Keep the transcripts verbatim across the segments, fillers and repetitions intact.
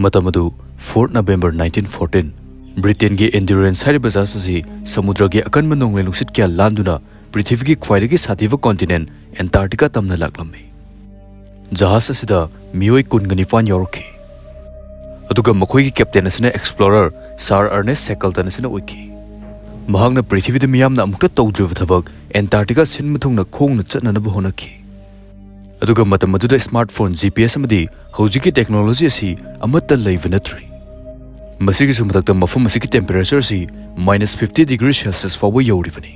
ꯃꯇꯝ ꯑꯗꯨ fourth November nineteen fourteen꯫ ꯕ꯭ꯔꯤꯇꯦꯟꯒꯤ ꯑꯦꯟꯗꯨꯔꯦꯟꯁ ꯍꯥꯏꯔꯤꯕ ꯖꯍꯥꯖ ꯑꯁꯤ ꯁꯃꯨꯗ꯭ꯔꯒꯤ ꯑꯀꯟꯕ ꯅꯣꯡꯂꯩ ꯅꯨꯡꯁꯤꯠ ꯀꯌꯥ ꯂꯥꯟꯗꯨꯅ ꯄ꯭ꯔꯤꯊꯤꯕꯤꯒꯤ ꯈ꯭ꯋꯥꯏꯗꯒꯤ ꯁꯥꯊꯤꯕ ꯀꯣꯟꯇꯤꯅꯦꯟ ꯑꯦꯟꯇꯥꯔꯛꯇꯤꯀꯥ ꯇꯝꯅ ꯂꯥꯛꯂꯝꯃꯤ꯫ ꯖꯍꯥꯖ ꯑꯁꯤꯗ ꯃꯤꯑꯣꯏ ꯀꯨꯟꯒ ꯅꯤꯄꯥꯟ ꯌꯥꯎꯔꯛꯈꯤ, ꯑꯗꯨꯒ ꯃꯈꯣꯏꯒꯤ ꯀꯦꯞꯇꯦꯟ ꯑꯁꯤꯅ ꯑꯦꯛꯁꯄ꯭ꯂꯣꯔꯔ ꯁꯥꯔ ꯑꯔꯅꯦꯁ ꯁꯦꯀꯜꯇꯟ ꯑꯁꯤꯅ ꯑꯣꯏꯈꯤ꯫ ꯃꯍꯥꯛꯅ ꯄ꯭ꯔꯤꯊꯤꯕꯤꯗ ꯃꯤꯌꯥꯝꯅ ꯑꯃꯨꯛꯇ ꯇꯧꯗ꯭ꯔꯤꯕ ꯊꯕꯛ ꯑꯦꯟꯇꯥꯔꯛꯇꯤꯀꯥ ꯁꯤꯟꯕ ꯊꯨꯡꯅ ꯈꯣꯡꯅ ꯆꯠꯅꯅꯕ ꯍꯣꯠꯅꯈꯤ꯫ ꯑꯗꯨꯒ ꯃꯇꯝ ꯑꯗꯨꯗ ꯁ꯭ꯃꯥꯔꯠꯐꯣꯟ, ꯖꯤ ꯄꯤ ꯑꯦꯁ ꯑꯃꯗꯤ ꯍꯧꯖꯤꯛꯀꯤ ꯇꯦꯛꯅꯣꯂꯣꯖꯤ ꯑꯁꯤ ꯑꯃꯠꯇ ꯂꯩꯕ ꯅꯠꯇ꯭ꯔꯤ꯫ ꯃꯁꯤꯒꯤꯁꯨ ꯃꯊꯛꯇ ꯃꯐꯝ ꯑꯁꯤꯒꯤ ꯇꯦꯝꯄꯔꯦꯆꯔ ꯑꯁꯤ minus fifty degree Celsius ꯐꯥꯎꯕ ꯌꯧꯔꯤꯕꯅꯤ꯫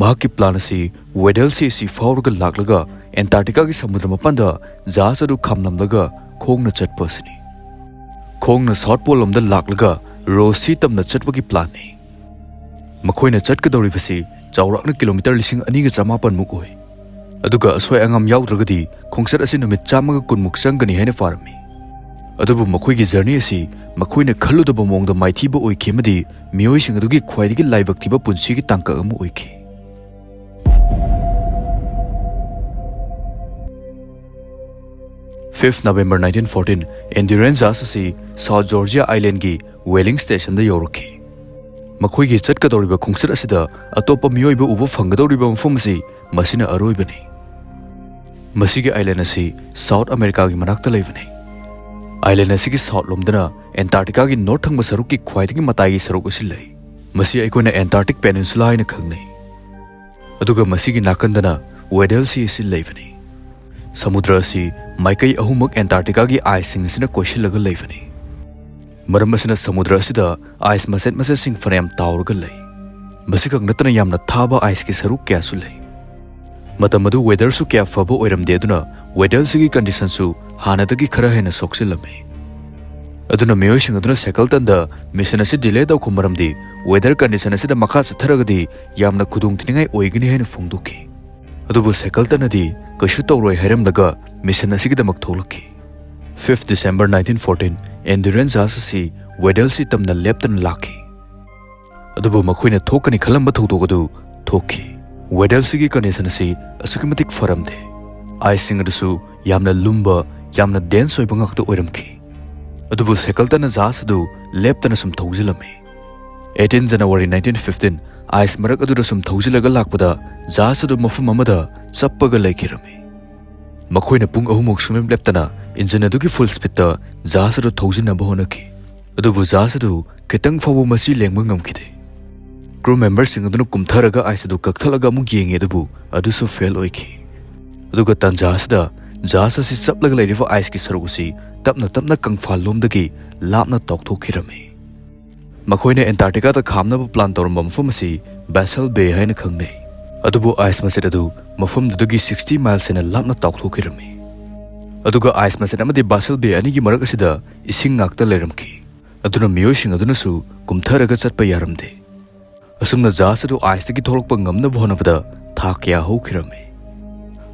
ꯃꯍꯥꯛꯀꯤ ꯄ꯭ꯂꯥꯟ ꯑꯁꯤ ꯋꯦꯗꯦꯜ ꯁꯤ ꯑꯁꯤ ꯐꯥꯎꯔꯒ ꯂꯥꯛꯂꯒ ꯑꯦꯟꯇꯥꯔꯛꯇꯤꯀꯥꯒꯤ ꯁꯃꯨꯗ꯭ꯔ ꯃꯄꯥꯟꯗ ꯖꯍꯥꯖ ꯑꯗꯨ ꯈꯥꯝꯂꯝꯂꯒ ꯈꯣꯡꯅ ꯆꯠꯄ ꯑꯁꯤꯅꯤ꯫ ꯈꯣꯡꯅ ꯁꯥꯎꯠ ꯄꯣꯜ ꯂꯣꯝꯗ ꯂꯥꯛꯂꯒ ꯔꯣꯁ ꯁꯤ ꯇꯝꯅ ꯆꯠꯄꯒꯤ ꯄ꯭ꯂꯥꯟꯅꯤ꯫ ꯃꯈꯣꯏꯅ ꯆꯠꯀꯗꯧꯔꯤꯕꯁꯤ ꯆꯥꯎꯔꯥꯛꯅ ꯀꯤꯂꯣꯃꯤꯇꯔ ꯂꯤꯁꯤꯡ ꯑꯅꯤꯒ ꯆꯃꯥꯄꯟ ꯃꯨꯛ ꯑꯣꯏ, ꯑꯗꯨꯒ ꯑꯁꯣꯏ ꯑꯉꯥꯝ ꯌꯥꯎꯗ꯭ꯔꯒꯗꯤ ꯈꯣꯡꯆꯠ ꯑꯁꯤ ꯅꯨꯃꯤꯠ ꯆꯥꯝꯃꯒ ꯀꯨꯟ ꯃꯨꯛ ꯆꯪꯒꯅꯤ ꯍꯥꯏꯅ ꯄꯥꯔꯝꯃꯤ꯫ ꯑꯗꯨꯕꯨ ꯃꯈꯣꯏꯒꯤ ꯖꯔꯅꯤ ꯑꯁꯤ ꯃꯈꯣꯏꯅ ꯈꯜꯂꯨꯗꯕ ꯃꯑꯣꯡꯗ ꯃꯥꯏꯊꯤꯕ ꯑꯣꯏꯈꯤ ꯑꯃꯗꯤ ꯃꯤꯑꯣꯏꯁꯤꯡ ꯑꯗꯨꯒꯤ ꯈ꯭ꯋꯥꯏꯗꯒꯤ ꯂꯥꯏꯕꯛ ꯊꯤꯕ ꯄꯨꯟꯁꯤꯒꯤ ꯇꯥꯡꯀꯛ ꯑꯃ ꯑꯣꯏꯈꯤ꯫ Fifth November nineteen fourteen, Endurance ꯖꯍꯥꯖ ꯑꯁꯤ ꯁꯥꯎꯠ ꯖꯣꯔꯖꯤꯌꯥ ꯑꯥꯏꯂꯦꯟꯒꯤ ꯋꯦꯂꯤꯡ ꯁ꯭ꯇꯦꯁꯟꯗ ꯌꯧꯔꯛꯈꯤ꯫ ꯃꯈꯣꯏꯒꯤ ꯆꯠꯀꯗꯧꯔꯤꯕ ꯈꯣꯡꯆꯠ ꯑꯁꯤꯗ ꯑꯇꯣꯞꯄ ꯃꯤꯑꯣꯏꯕ ꯎꯕ ꯐꯪꯒꯗꯧꯔꯤꯕ ꯃꯐꯝ ꯑꯁꯤ ꯃꯁꯤꯅ ꯑꯔꯣꯏꯕꯅꯤ꯫ ꯃꯁꯤꯒꯤ ꯑꯥꯏꯂꯦꯟ ꯑꯁꯤ ꯁꯥꯎꯠ ꯑꯃꯦꯔꯤꯀꯥꯒꯤ ꯃꯅꯥꯛꯇ ꯂꯩꯕꯅꯤ꯫ ꯑꯥꯏꯂꯦꯟ ꯑꯁꯤꯒꯤ ꯁꯥꯎꯠ ꯂꯣꯝꯗꯅ ꯑꯦꯟꯇꯥꯔꯛꯇꯤꯀꯥꯒꯤ ꯅꯣꯔꯠ ꯊꯪꯕ ꯁꯔꯨꯛꯀꯤ ꯈ꯭ꯋꯥꯏꯗꯒꯤ ꯃꯇꯥꯏꯒꯤ ꯁꯔꯨꯛ ꯑꯁꯤ ꯂꯩ꯫ ꯃꯁꯤ ꯑꯩꯈꯣꯏꯅ ꯑꯦꯟꯇꯥꯔꯛꯇꯤꯛ ꯄꯦꯅꯤꯟꯁꯨꯂꯥ ꯍꯥꯏꯅ ꯈꯪꯅꯩ꯫ ꯑꯗꯨꯒ ꯃꯁꯤꯒꯤ ꯅꯥꯀꯟꯗꯅ ꯋꯦꯗꯦꯜ ꯁꯤ ꯑꯁꯤ ꯂꯩꯕꯅꯤ꯫ ꯁꯃꯨꯗ꯭ꯔ ꯑꯁꯤ ꯃꯥꯏꯀꯩ ꯑꯍꯨꯝꯃꯛ ꯑꯦꯟꯇꯥꯔꯛꯇꯤꯀꯥꯒꯤ ꯑꯥꯏꯁꯁꯤꯡ ꯑꯁꯤꯅ ꯀꯣꯏꯁꯤꯜꯂꯒ ꯂꯩꯕꯅꯤ꯫ ꯃꯔꯝ ꯑꯁꯤꯅ ꯁꯃꯨꯗ꯭ꯔ ꯑꯁꯤꯗ ꯑꯥꯏꯁ ꯃꯆꯦꯠ ꯃꯆꯦꯠꯁꯤꯡ ꯐꯅꯌꯥꯝ ꯇꯥꯎꯔꯒ ꯂꯩ꯫ ꯃꯁꯤꯈꯛ ꯅꯠꯇꯅ ꯌꯥꯝꯅ ꯊꯥꯕ ꯑꯥꯏꯁꯀꯤ ꯁꯔꯨꯛ ꯀꯌꯥꯁꯨ ꯂꯩ꯫ ꯃꯇꯝ ꯑꯗꯨ ꯋꯦꯗꯔꯁꯨ ꯀꯌꯥ ꯐꯕ ꯑꯣꯏꯔꯝꯗꯦ, ꯑꯗꯨꯅ ꯋꯦꯗꯔꯁꯤꯒꯤ ꯀꯟꯗꯤꯁꯟꯁꯨ ꯍꯥꯟꯅꯗꯒꯤ ꯈꯔ ꯍꯦꯟꯅ ꯁꯣꯛꯆꯤꯜꯂꯝꯃꯤ꯫ ꯑꯗꯨꯅ ꯃꯤꯑꯣꯏꯁꯤꯡ ꯑꯗꯨꯅ ꯁꯦꯀꯜꯇꯟꯗ ꯃꯤꯁꯟ ꯑꯁꯤ ꯗꯤꯂꯦ ꯇꯧꯈꯣ, ꯃꯔꯝꯗꯤ ꯋꯦꯗꯔ ꯀꯟꯗꯤꯁꯟ ꯑꯁꯤꯗ ꯃꯈꯥ ꯆꯠꯊꯔꯒꯗꯤ ꯌꯥꯝꯅ ꯈꯨꯗꯣꯡꯊꯤꯅꯤꯡꯉꯥꯏ ꯑꯣꯏꯒꯅꯤ ꯍꯥꯏꯅ ꯐꯣꯡꯗꯣꯛꯈꯤ꯫ ꯑꯗꯨꯕꯨ ꯁꯦꯀꯜꯇꯟꯅꯗꯤ ꯀꯩꯁꯨ ꯇꯧꯔꯣꯏ ꯍꯥꯏꯔꯝꯂꯒ ꯃꯤꯁꯟ ꯑꯁꯤꯒꯤꯗꯃꯛ ꯊꯣꯛꯂꯛꯈꯤ꯫ Fifth December nineteen fourteen, Endurance ꯖꯍꯥꯖ ꯑꯁꯤ ꯋꯦꯗꯦꯜ ꯁꯤ ꯇꯝꯅ ꯂꯦꯞꯇꯅ ꯂꯥꯛꯈꯤ꯫ ꯑꯗꯨꯕꯨ ꯃꯈꯣꯏꯅ ꯊꯣꯛꯀꯅꯤ ꯈꯜꯂꯝꯕ ꯊꯧꯗꯣꯛ ꯑꯗꯨ ꯊꯣꯛꯈꯤ꯫ ꯋꯦꯗꯦꯜ ꯁꯤꯒꯤ ꯀꯟꯗꯤꯁꯟ ꯑꯁꯤ ꯑꯁꯨꯛꯀꯤ ꯃꯇꯤꯛ ꯐꯔꯝꯗꯦ꯫ ꯑꯥꯏꯁꯁꯤꯡ ꯑꯗꯨꯁꯨ ꯌꯥꯝꯅ ꯂꯨꯝꯕ, ꯌꯥꯝꯅ ꯗꯦꯟꯁ ꯑꯣꯏꯕ ꯉꯥꯛꯇ ꯑꯣꯏꯔꯝꯈꯤ꯫ ꯑꯗꯨꯕꯨ ꯁꯦꯀꯜꯇꯟꯅ ꯖꯍꯥꯖ ꯑꯗꯨ ꯂꯦꯞꯇꯅ ꯁꯨꯝ ꯊꯧꯖꯤꯜꯂꯝꯃꯤ꯫ Eighteen January nineteen fifteen, ice ꯃꯔꯛ ꯑꯗꯨꯗ ꯁꯨꯝ ꯊꯧꯖꯤꯜꯂꯒ ꯂꯥꯛꯄꯗ ꯖꯍꯥꯖ ꯑꯗꯨ ꯃꯐꯝ ꯑꯃꯗ ꯆꯞꯄꯒ ꯂꯩꯈꯤꯔꯝꯃꯤ꯫ ꯃꯈꯣꯏꯅ ꯄꯨꯡ ꯑꯍꯨꯝꯃꯨꯛ ꯁꯨꯡꯂꯦꯞ ꯂꯦꯞꯇꯅ ꯏꯟꯖꯤꯟ ꯑꯗꯨꯒꯤ ꯐꯨꯜ ꯁ꯭ꯄꯤꯗꯇ ꯖꯍꯥꯖ ꯑꯗꯨ ꯊꯧꯖꯤꯟꯅꯕ ꯍꯣꯠꯅꯈꯤ꯫ ꯑꯗꯨꯕꯨ ꯖꯍꯥꯖ ꯑꯗꯨ ꯈꯤꯇꯪ ꯐꯥꯎꯕ ꯃꯆꯤ ꯂꯦꯡꯕ ꯉꯝꯈꯤꯗꯦ꯫ ꯀ꯭ꯔꯨ ꯃꯦꯝꯕꯔꯁꯤꯡ ꯑꯗꯨꯅ ꯀꯨꯝꯊꯔꯒ ꯑꯥꯏꯁ ꯑꯗꯨ ꯀꯛꯊꯠꯂꯒ ꯑꯃꯨꯛ ꯌꯦꯡꯉꯤ, ꯑꯗꯨꯕꯨ ꯑꯗꯨꯁꯨ ꯐꯦꯜ ꯑꯣꯏꯈꯤ꯫ ꯑꯗꯨꯒ ꯇꯥꯟꯖꯥ ꯑꯁꯤꯗ ꯖꯍꯥꯖ ꯑꯁꯤ ꯆꯞꯂꯒ ꯂꯩꯔꯤꯕ ꯑꯥꯏꯁꯀꯤ ꯁꯔꯨꯛ ꯑꯁꯤ ꯇꯞꯅ ꯇꯞꯅ ꯀꯪꯐꯥꯜ ꯂꯣꯝꯗꯒꯤ ꯂꯥꯞꯅ ꯇꯥꯎꯊꯣꯛꯈꯤꯔꯝꯃꯤ꯫ ꯃꯈꯣꯏꯅ ꯑꯦꯟꯇꯥꯔꯛꯇꯤꯀꯥꯗ ꯈꯥꯝꯅꯕ ꯄ꯭ꯂꯥꯟ ꯇꯧꯔꯝꯕ ꯃꯐꯝ ꯑꯁꯤ ꯕꯦꯁꯜ ꯕꯦ ꯍꯥꯏꯅ ꯈꯪꯅꯩ꯫ ꯑꯗꯨꯕꯨ ꯑꯥꯏꯁ ꯃꯆꯦꯠ ꯑꯗꯨ ꯃꯐꯝꯗꯨꯗꯒꯤ sixty miles ꯍꯦꯟꯅ ꯂꯥꯞꯅ ꯇꯥꯎꯊꯣꯛꯈꯤꯔꯝꯃꯤ꯫ ꯑꯗꯨꯒ ꯑꯥꯏꯁ ꯃꯆꯦꯠ ꯑꯃꯗꯤ ꯕꯦꯁꯜ ꯕꯦ ꯑꯅꯤꯒꯤ ꯃꯔꯛ ꯑꯁꯤꯗ ꯏꯁꯤꯡ ꯉꯥꯛꯇ ꯂꯩꯔꯝꯈꯤ꯫ ꯑꯗꯨꯅ ꯃꯤꯑꯣꯏꯁꯤꯡ ꯑꯗꯨꯅꯁꯨ ꯀꯨꯝꯊꯔꯒ ꯆꯠꯄ ꯌꯥꯔꯝꯗꯦ꯫ ꯑꯁꯨꯝꯅ ꯖꯍꯥꯖ ꯑꯗꯨ ꯑꯥꯏꯁꯇꯒꯤ ꯊꯣꯛꯂꯛꯄ ꯉꯝꯅꯕ ꯍꯣꯠꯅꯕꯗ ꯊꯥ ꯀꯌꯥ ꯍꯧꯈꯤꯔꯝꯃꯤ꯫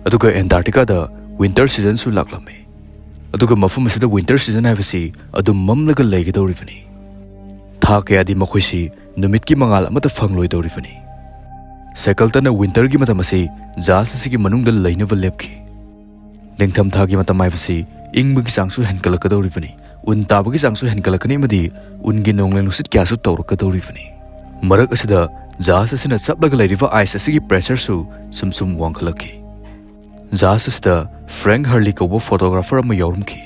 ꯑꯗꯨꯒ ꯑꯦꯟꯇꯥꯔꯛꯇꯤꯀꯥꯗ ꯋꯤꯟꯇꯔ ꯁꯤꯖꯟꯁꯨ ꯂꯥꯛꯂꯝꯃꯤ꯫ ꯑꯗꯨꯒ ꯃꯐꯝ ꯑꯁꯤꯗ ꯋꯤꯟꯇꯔ ꯁꯤꯖꯟ ꯍꯥꯏꯕꯁꯤ ꯑꯗꯨꯝ ꯃꯝꯂꯒ ꯂꯩꯒꯗꯧꯔꯤꯕꯅꯤ꯫ ꯊꯥ ꯀꯌꯥꯗꯤ ꯃꯈꯣꯏꯁꯤ ꯅꯨꯃꯤꯠꯀꯤ ꯃꯉꯥꯜ ꯑꯃꯠꯇ ꯐꯪꯂꯣꯏꯗꯧꯔꯤꯕꯅꯤ꯫ ꯁꯦꯀꯜꯇꯟꯅ ꯋꯤꯟꯇꯔꯒꯤ ꯃꯇꯝ ꯑꯁꯤ ꯖꯍꯥꯖ ꯑꯁꯤꯒꯤ ꯃꯅꯨꯡꯗ ꯂꯩꯅꯕ ꯂꯦꯞꯈꯤ꯫ ꯅꯤꯡꯊꯝꯊꯥꯒꯤ ꯃꯇꯝ ꯍꯥꯏꯕꯁꯤ ꯏꯪꯕꯒꯤ ꯆꯥꯡꯁꯨ ꯍꯦꯟꯒꯠꯂꯛꯀꯗꯧꯔꯤꯕꯅꯤ, ꯎꯟ ꯇꯥꯕꯒꯤ ꯆꯥꯡꯁꯨ ꯍꯦꯟꯒꯠꯂꯛꯀꯅꯤ ꯑꯃꯗꯤ ꯎꯟꯒꯤ ꯅꯣꯡꯂꯩ ꯅꯨꯡꯁꯤꯠ ꯀꯌꯥꯁꯨ ꯇꯧꯔꯛꯀꯗꯧꯔꯤꯕꯅꯤ꯫ ꯃꯔꯛ ꯑꯁꯤꯗ ꯖꯍꯥꯖ ꯑꯁꯤꯅ ꯆꯞꯂꯒ ꯂꯩꯔꯤꯕ ꯑꯥꯏꯁ ꯑꯁꯤꯒꯤ ꯄ꯭ꯔꯦꯁꯔꯁꯨ ꯁꯨꯝ ꯁꯨꯝ ꯋꯥꯡꯈꯠꯂꯛꯈꯤ꯫ ꯖꯍꯥꯖ ꯑꯁꯤꯗ ꯐ꯭ꯔꯦꯡꯛ ꯍꯔꯂꯤ ꯀꯧꯕ ꯐꯣꯇꯣꯒ꯭ꯔꯥꯐꯔ ꯑꯃ ꯌꯥꯎꯔꯝꯈꯤ꯫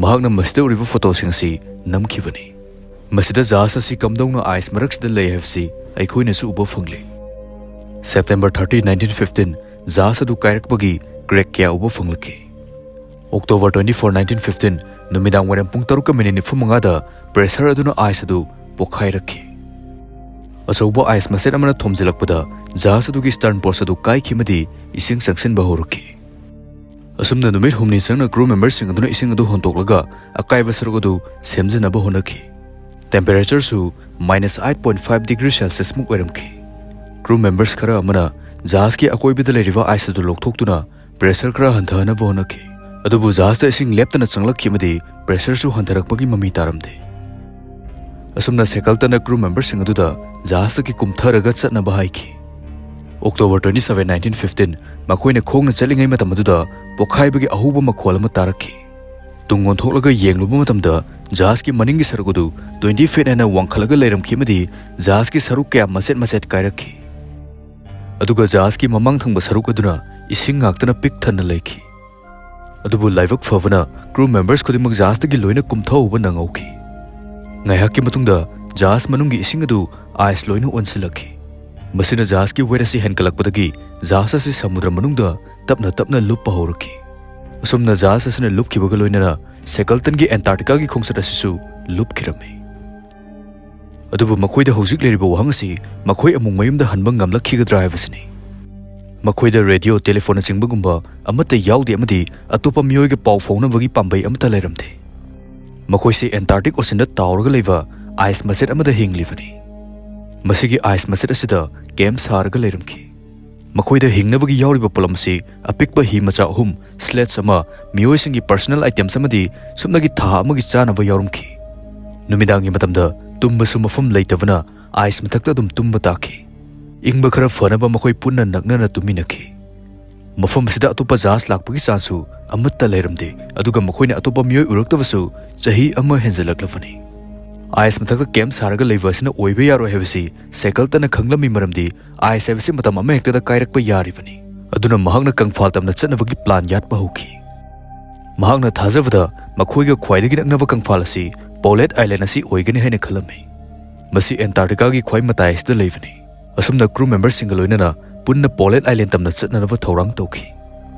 ꯃꯍꯥꯛꯅ ꯃꯁꯤꯗ ꯎꯔꯤꯕ ꯐꯣꯇꯣꯁꯤꯡ ꯑꯁꯤ ꯅꯝꯈꯤꯕꯅꯤ꯫ ꯃꯁꯤꯗ ꯖꯍꯥꯖ ꯑꯁꯤ ꯀꯝꯗꯧꯅ ꯑꯥꯏꯁ ꯃꯔꯛꯁꯤꯗ ꯂꯩ ꯍꯥꯏꯕꯁꯤ ꯑꯩꯈꯣꯏꯅꯁꯨ ꯎꯕ ꯐꯪꯂꯤ꯫ September thirty, nineteen fifteen, ꯖꯍꯥꯖ ꯑꯗꯨ ꯀꯥꯏꯔꯛꯄꯒꯤ ꯀ꯭ꯔꯦꯛ ꯀꯌꯥ ꯎꯕ ꯐꯪꯂꯛꯈꯤ꯫ October twenty-four, nineteen fifteen, ꯅꯨꯃꯤꯗꯥꯡ ꯋꯥꯏꯔꯝ ꯄꯨꯡ ꯇꯔꯨꯛꯀ ꯃꯤꯅꯤꯠ ꯅꯤꯐꯨ ꯃꯉꯥꯗ ꯄ꯭ꯔꯦꯁꯔ ꯑꯗꯨꯅ ꯑꯥꯏꯁ ꯑꯗꯨ ꯄꯣꯈꯥꯏꯔꯛꯈꯤ꯫ ꯑꯆꯧꯕ ꯑꯥꯏꯁ ꯃꯆꯦꯠ ꯑꯃꯅ ꯊꯣꯝꯖꯤꯜꯂꯛꯄꯗ ꯖꯍꯥꯖ ꯑꯗꯨꯒꯤ stern post ꯑꯗꯨ ꯀꯥꯏꯈꯤ ꯑꯃꯗꯤ ꯏꯁꯤꯡ ꯆꯪꯁꯤꯟꯕ ꯍꯧꯔꯛꯈꯤ꯫ ꯑꯁꯨꯝꯅ ꯅꯨꯃꯤꯠ ꯍꯨꯝꯅꯤ ꯆꯪꯅ ꯀ꯭ꯔꯨ ꯃꯦꯝꯕꯔꯁꯤꯡ ꯑꯗꯨꯅ ꯏꯁꯤꯡ ꯑꯗꯨ ꯍꯣꯟꯗꯣꯛꯂꯒ ꯑꯀꯥꯏꯕ ꯁꯔꯨꯛ ꯑꯗꯨ ꯁꯦꯝꯖꯤꯟꯅꯕ ꯍꯣꯠꯅꯈꯤ꯫ ꯇꯦꯝꯄꯦꯔꯦꯆꯔꯁꯨ minus eight point five degree Celsius ꯃꯨꯛ ꯑꯣꯏꯔꯝꯈꯤ꯫ ꯀ꯭ꯔꯨ ꯃꯦꯝꯕꯔꯁ ꯈꯔ ꯑꯃꯅ ꯖꯍꯥꯖꯀꯤ ꯑꯀꯣꯏꯕꯗ ꯂꯩꯔꯤꯕ ꯑꯥꯏꯁ ꯑꯗꯨ ꯂꯧꯊꯣꯛꯇꯨꯅ ꯄ꯭ꯔꯦꯁꯔ ꯈꯔ ꯍꯟꯊꯍꯟꯅꯕ ꯍꯣꯠꯅꯈꯤ꯫ ꯑꯗꯨꯕꯨ ꯖꯍꯥꯖꯇ ꯏꯁꯤꯡ ꯂꯦꯞꯇꯅ ꯆꯪꯂꯛꯈꯤ ꯑꯃꯗꯤ ꯄ꯭ꯔꯦꯁꯔꯁꯨ ꯍꯟꯊꯔꯛꯄꯒꯤ ꯃꯃꯤ ꯇꯥꯔꯝꯗꯦ꯫ ꯑꯁꯨꯝꯅ ꯁꯦꯀꯜꯇꯟꯅ ꯀ꯭ꯔꯨ ꯃꯦꯝꯕꯔꯁꯤꯡ ꯑꯗꯨꯗ ꯖꯍꯥꯖꯇꯒꯤ ꯀꯨꯝꯊꯔꯒ ꯆꯠꯅꯕ ꯍꯥꯏꯈꯤ꯫ October twenty-seven, nineteen fifteen, ꯃꯈꯣꯏꯅ ꯈꯣꯡꯅ ꯆꯠꯂꯤꯉꯩ ꯃꯇꯝ ꯑꯗꯨꯗ ꯄꯣꯈꯥꯏꯕꯒꯤ ꯑꯍꯧꯕ ꯃꯈꯣꯜ ꯑꯃ ꯇꯥꯔꯛꯈꯤ꯫ ꯇꯨꯡ ꯑꯣꯟꯊꯣꯛꯂꯒ ꯌꯦꯡꯂꯨꯕ ꯃꯇꯝꯗ ꯖꯍꯥꯖꯀꯤ ꯃꯅꯤꯡꯒꯤ ꯁꯔꯨꯛ ꯑꯗꯨ twenty feet ꯍꯦꯟꯅ ꯋꯥꯡꯈꯠꯂꯒ ꯂꯩꯔꯝꯈꯤ ꯑꯃꯗꯤ ꯖꯍꯥꯖꯀꯤ ꯁꯔꯨꯛ ꯀꯌꯥ ꯃꯆꯦꯠ ꯃꯆꯦꯠ ꯀꯥꯏꯔꯛꯈꯤ꯫ ꯑꯗꯨꯒ ꯖꯍꯥꯖꯀꯤ ꯃꯃꯥꯡ ꯊꯪꯕ ꯁꯔꯨꯛ ꯑꯗꯨꯅ ꯏꯁꯤꯡ ꯉꯥꯛꯇꯅ ꯄꯤꯛ ꯊꯟꯅ ꯂꯩꯈꯤ꯫ ꯑꯗꯨꯕꯨ ꯂꯥꯏꯕꯛ ꯐꯕꯅ crew members ꯈꯨꯗꯤꯡꯃꯛ ꯖꯍꯥꯖꯇꯒꯤ ꯂꯣꯏꯅ ꯀꯨꯝꯊꯍꯧꯕ ꯅꯪꯍꯧꯈꯤ꯫ ꯉꯥꯏꯍꯥꯛꯀꯤ ꯃꯇꯨꯡꯗ ꯖꯍꯥꯖ ꯃꯅꯨꯡꯒꯤ ꯏꯁꯤꯡ ꯑꯗꯨ ice ꯂꯣꯏꯅ ꯑꯣꯟꯁꯤꯜꯂꯛꯈꯤ꯫ ꯃꯁꯤꯅ ꯖꯍꯥꯖꯀꯤ weight ꯑꯁꯤ ꯍꯦꯟꯒꯠꯂꯛꯄꯗꯒꯤ ꯖꯍꯥꯖ ꯑꯁꯤ ꯁꯃꯨꯗ꯭ꯔ ꯃꯅꯨꯡꯗ ꯇꯞꯅ ꯇꯞꯅ ꯂꯨꯞꯄ ꯍꯧꯔꯛꯈꯤ꯫ ꯑꯁꯨꯝꯅ ꯖꯍꯥꯖ ꯑꯁꯤꯅ ꯂꯨꯞꯈꯤꯕꯒ ꯂꯣꯏꯅꯅ ꯁꯦꯀꯜꯇꯟꯒꯤ ꯑꯦꯟꯇꯥꯔꯀꯇꯤꯀꯥꯒꯤ ꯈꯣꯡꯆꯠ ꯑꯁꯤꯁꯨ ꯂꯨꯞꯈꯤꯔꯝꯃꯤ꯫ ꯑꯗꯨꯕꯨ ꯃꯈꯣꯏꯗ ꯍꯧꯖꯤꯛ ꯂꯩꯔꯤꯕ ꯋꯥꯍꯪ ꯑꯁꯤ ꯃꯈꯣꯏ ꯑꯃꯨꯛ ꯃꯌꯨꯝꯗ ꯍꯟꯕ ꯉꯝꯂꯛꯈꯤꯒꯗ꯭ꯔꯥ ꯍꯥꯏꯕꯁꯤꯅꯤ꯫ ꯃꯈꯣꯏꯗ ꯔꯦꯗꯤꯑꯣ, ꯇꯦꯂꯤꯐꯣꯟꯅꯆꯤꯡꯕꯒꯨꯝꯕ ꯑꯃꯠꯇ ꯌꯥꯎꯗꯦ ꯑꯃꯗꯤ ꯑꯇꯣꯞꯄ ꯃꯤꯑꯣꯏꯒ ꯄꯥꯎ ꯐꯥꯎꯅꯕꯒꯤ ꯄꯥꯝꯕꯩ ꯑꯃꯠꯇ ꯂꯩꯔꯝꯗꯦ꯫ ꯃꯈꯣꯏꯁꯤ ꯑꯦꯟꯇꯥꯔꯀꯇꯤꯛ ꯑꯣꯁꯤꯟꯗ ꯇꯥꯎꯔꯒ ꯂꯩꯕ ice ꯃꯆꯦꯠ ꯑꯃꯗ ꯍꯤꯡꯂꯤꯕꯅꯤ꯫ ꯃꯁꯤꯒꯤ ice ꯃꯆꯦꯠ ꯑꯁꯤꯗ ꯀꯦꯝꯞ ꯁꯥꯔꯒ ꯂꯩꯔꯝꯈꯤ꯫ ꯃꯈꯣꯏꯗ ꯍꯤꯡꯅꯕꯒꯤ ꯌꯥꯎꯔꯤꯕ ꯄꯣꯠꯂꯝ ꯑꯁꯤ ꯑꯄꯤꯛꯄ ꯍꯤ ꯃꯆꯥ ꯑꯍꯨꯝ, sledge ꯑꯃ, ꯃꯤꯑꯣꯏꯁꯤꯡꯒꯤ personal items ꯑꯃꯗꯤ ꯁꯨꯞꯅꯒꯤ ꯊꯥ ꯑꯃꯒꯤ ꯆꯥꯅꯕ ꯌꯥꯎꯔꯝꯈꯤ꯫ ꯅꯨꯃꯤꯗꯥꯡꯒꯤ ꯃꯇꯝꯗ ꯇꯨꯝꯕꯁꯨ ꯃꯐꯝ ꯂꯩꯇꯕꯅ ice ꯃꯊꯛꯇ ꯑꯗꯨꯝ ꯇꯨꯝꯕ ꯇꯥꯈꯤ꯫ ꯏꯪꯕ ꯈꯔ ꯐꯅꯕ ꯃꯈꯣꯏ ꯄꯨꯟꯅ ꯅꯛꯅꯅ ꯇꯨꯝꯃꯤꯟꯅꯈꯤ꯫ ꯃꯐꯝ ꯑꯁꯤꯗ ꯑꯇꯣꯞꯄ ꯖꯍꯥꯖ ꯂꯥꯛꯄꯒꯤ ꯆꯥꯟꯁꯁꯨ ꯑꯃꯠꯇ ꯂꯩꯔꯝꯗꯦ, ꯑꯗꯨꯒ ꯃꯈꯣꯏꯅ ꯑꯇꯣꯞꯄ ꯃꯤꯑꯣꯏ ꯎꯔꯛꯇꯕꯁꯨ ꯆꯍꯤ ꯑꯃ ꯍꯦꯟꯖꯜꯂꯛꯂꯕꯅꯤ꯫ ice ꯃꯊꯛꯇ ꯀꯦꯝꯞ ꯁꯥꯔꯒ ꯂꯩꯕ ꯑꯁꯤꯅ ꯑꯣꯏꯕ ꯌꯥꯔꯣꯏ ꯍꯥꯏꯕꯁꯤ ꯁꯦꯀꯜꯇꯟꯅ ꯈꯪꯂꯝꯃꯤ, ꯃꯔꯝꯗꯤ ice ꯍꯥꯏꯕꯁꯤ ꯃꯇꯝ ꯑꯃꯍꯦꯛꯇꯗ ꯀꯥꯏꯔꯛꯄ ꯌꯥꯔꯤꯕꯅꯤ꯫ ꯑꯗꯨꯅ ꯃꯍꯥꯛꯅ ꯀꯪꯐꯥꯜ ꯇꯝꯅ ꯆꯠꯅꯕꯒꯤ plan ꯌꯥꯠꯄ ꯍꯧꯈꯤ꯫ ꯃꯍꯥꯛꯅ ꯊꯥꯖꯕꯗ ꯃꯈꯣꯏꯒ ꯈ꯭ꯋꯥꯏꯗꯒꯤ ꯅꯛꯅꯕ ꯀꯪꯐꯥꯜ ꯑꯁꯤ ꯄꯣꯂꯦꯠ ꯑꯥꯏꯂꯦꯟ ꯑꯁꯤ ꯑꯣꯏꯒꯅꯤ ꯍꯥꯏꯅ ꯈꯜꯂꯝꯃꯤ꯫ ꯃꯁꯤ ꯑꯦꯟꯇꯥꯔꯀꯇꯤꯀꯥꯒꯤ ꯈ꯭ꯋꯥꯏ ꯃꯇꯥꯏ ꯑꯁꯤꯗ ꯂꯩꯕꯅꯤ꯫ ꯑꯁꯨꯝꯅ crew memberꯁꯤꯡꯒ ꯂꯣꯏꯅꯅ ꯄꯨꯟꯅ ꯄꯣꯂꯦꯠ ꯑꯥꯏꯂꯦꯟ ꯇꯝꯅ ꯆꯠꯅꯅꯕ ꯊꯧꯔꯥꯡ ꯇꯧꯈꯤ꯫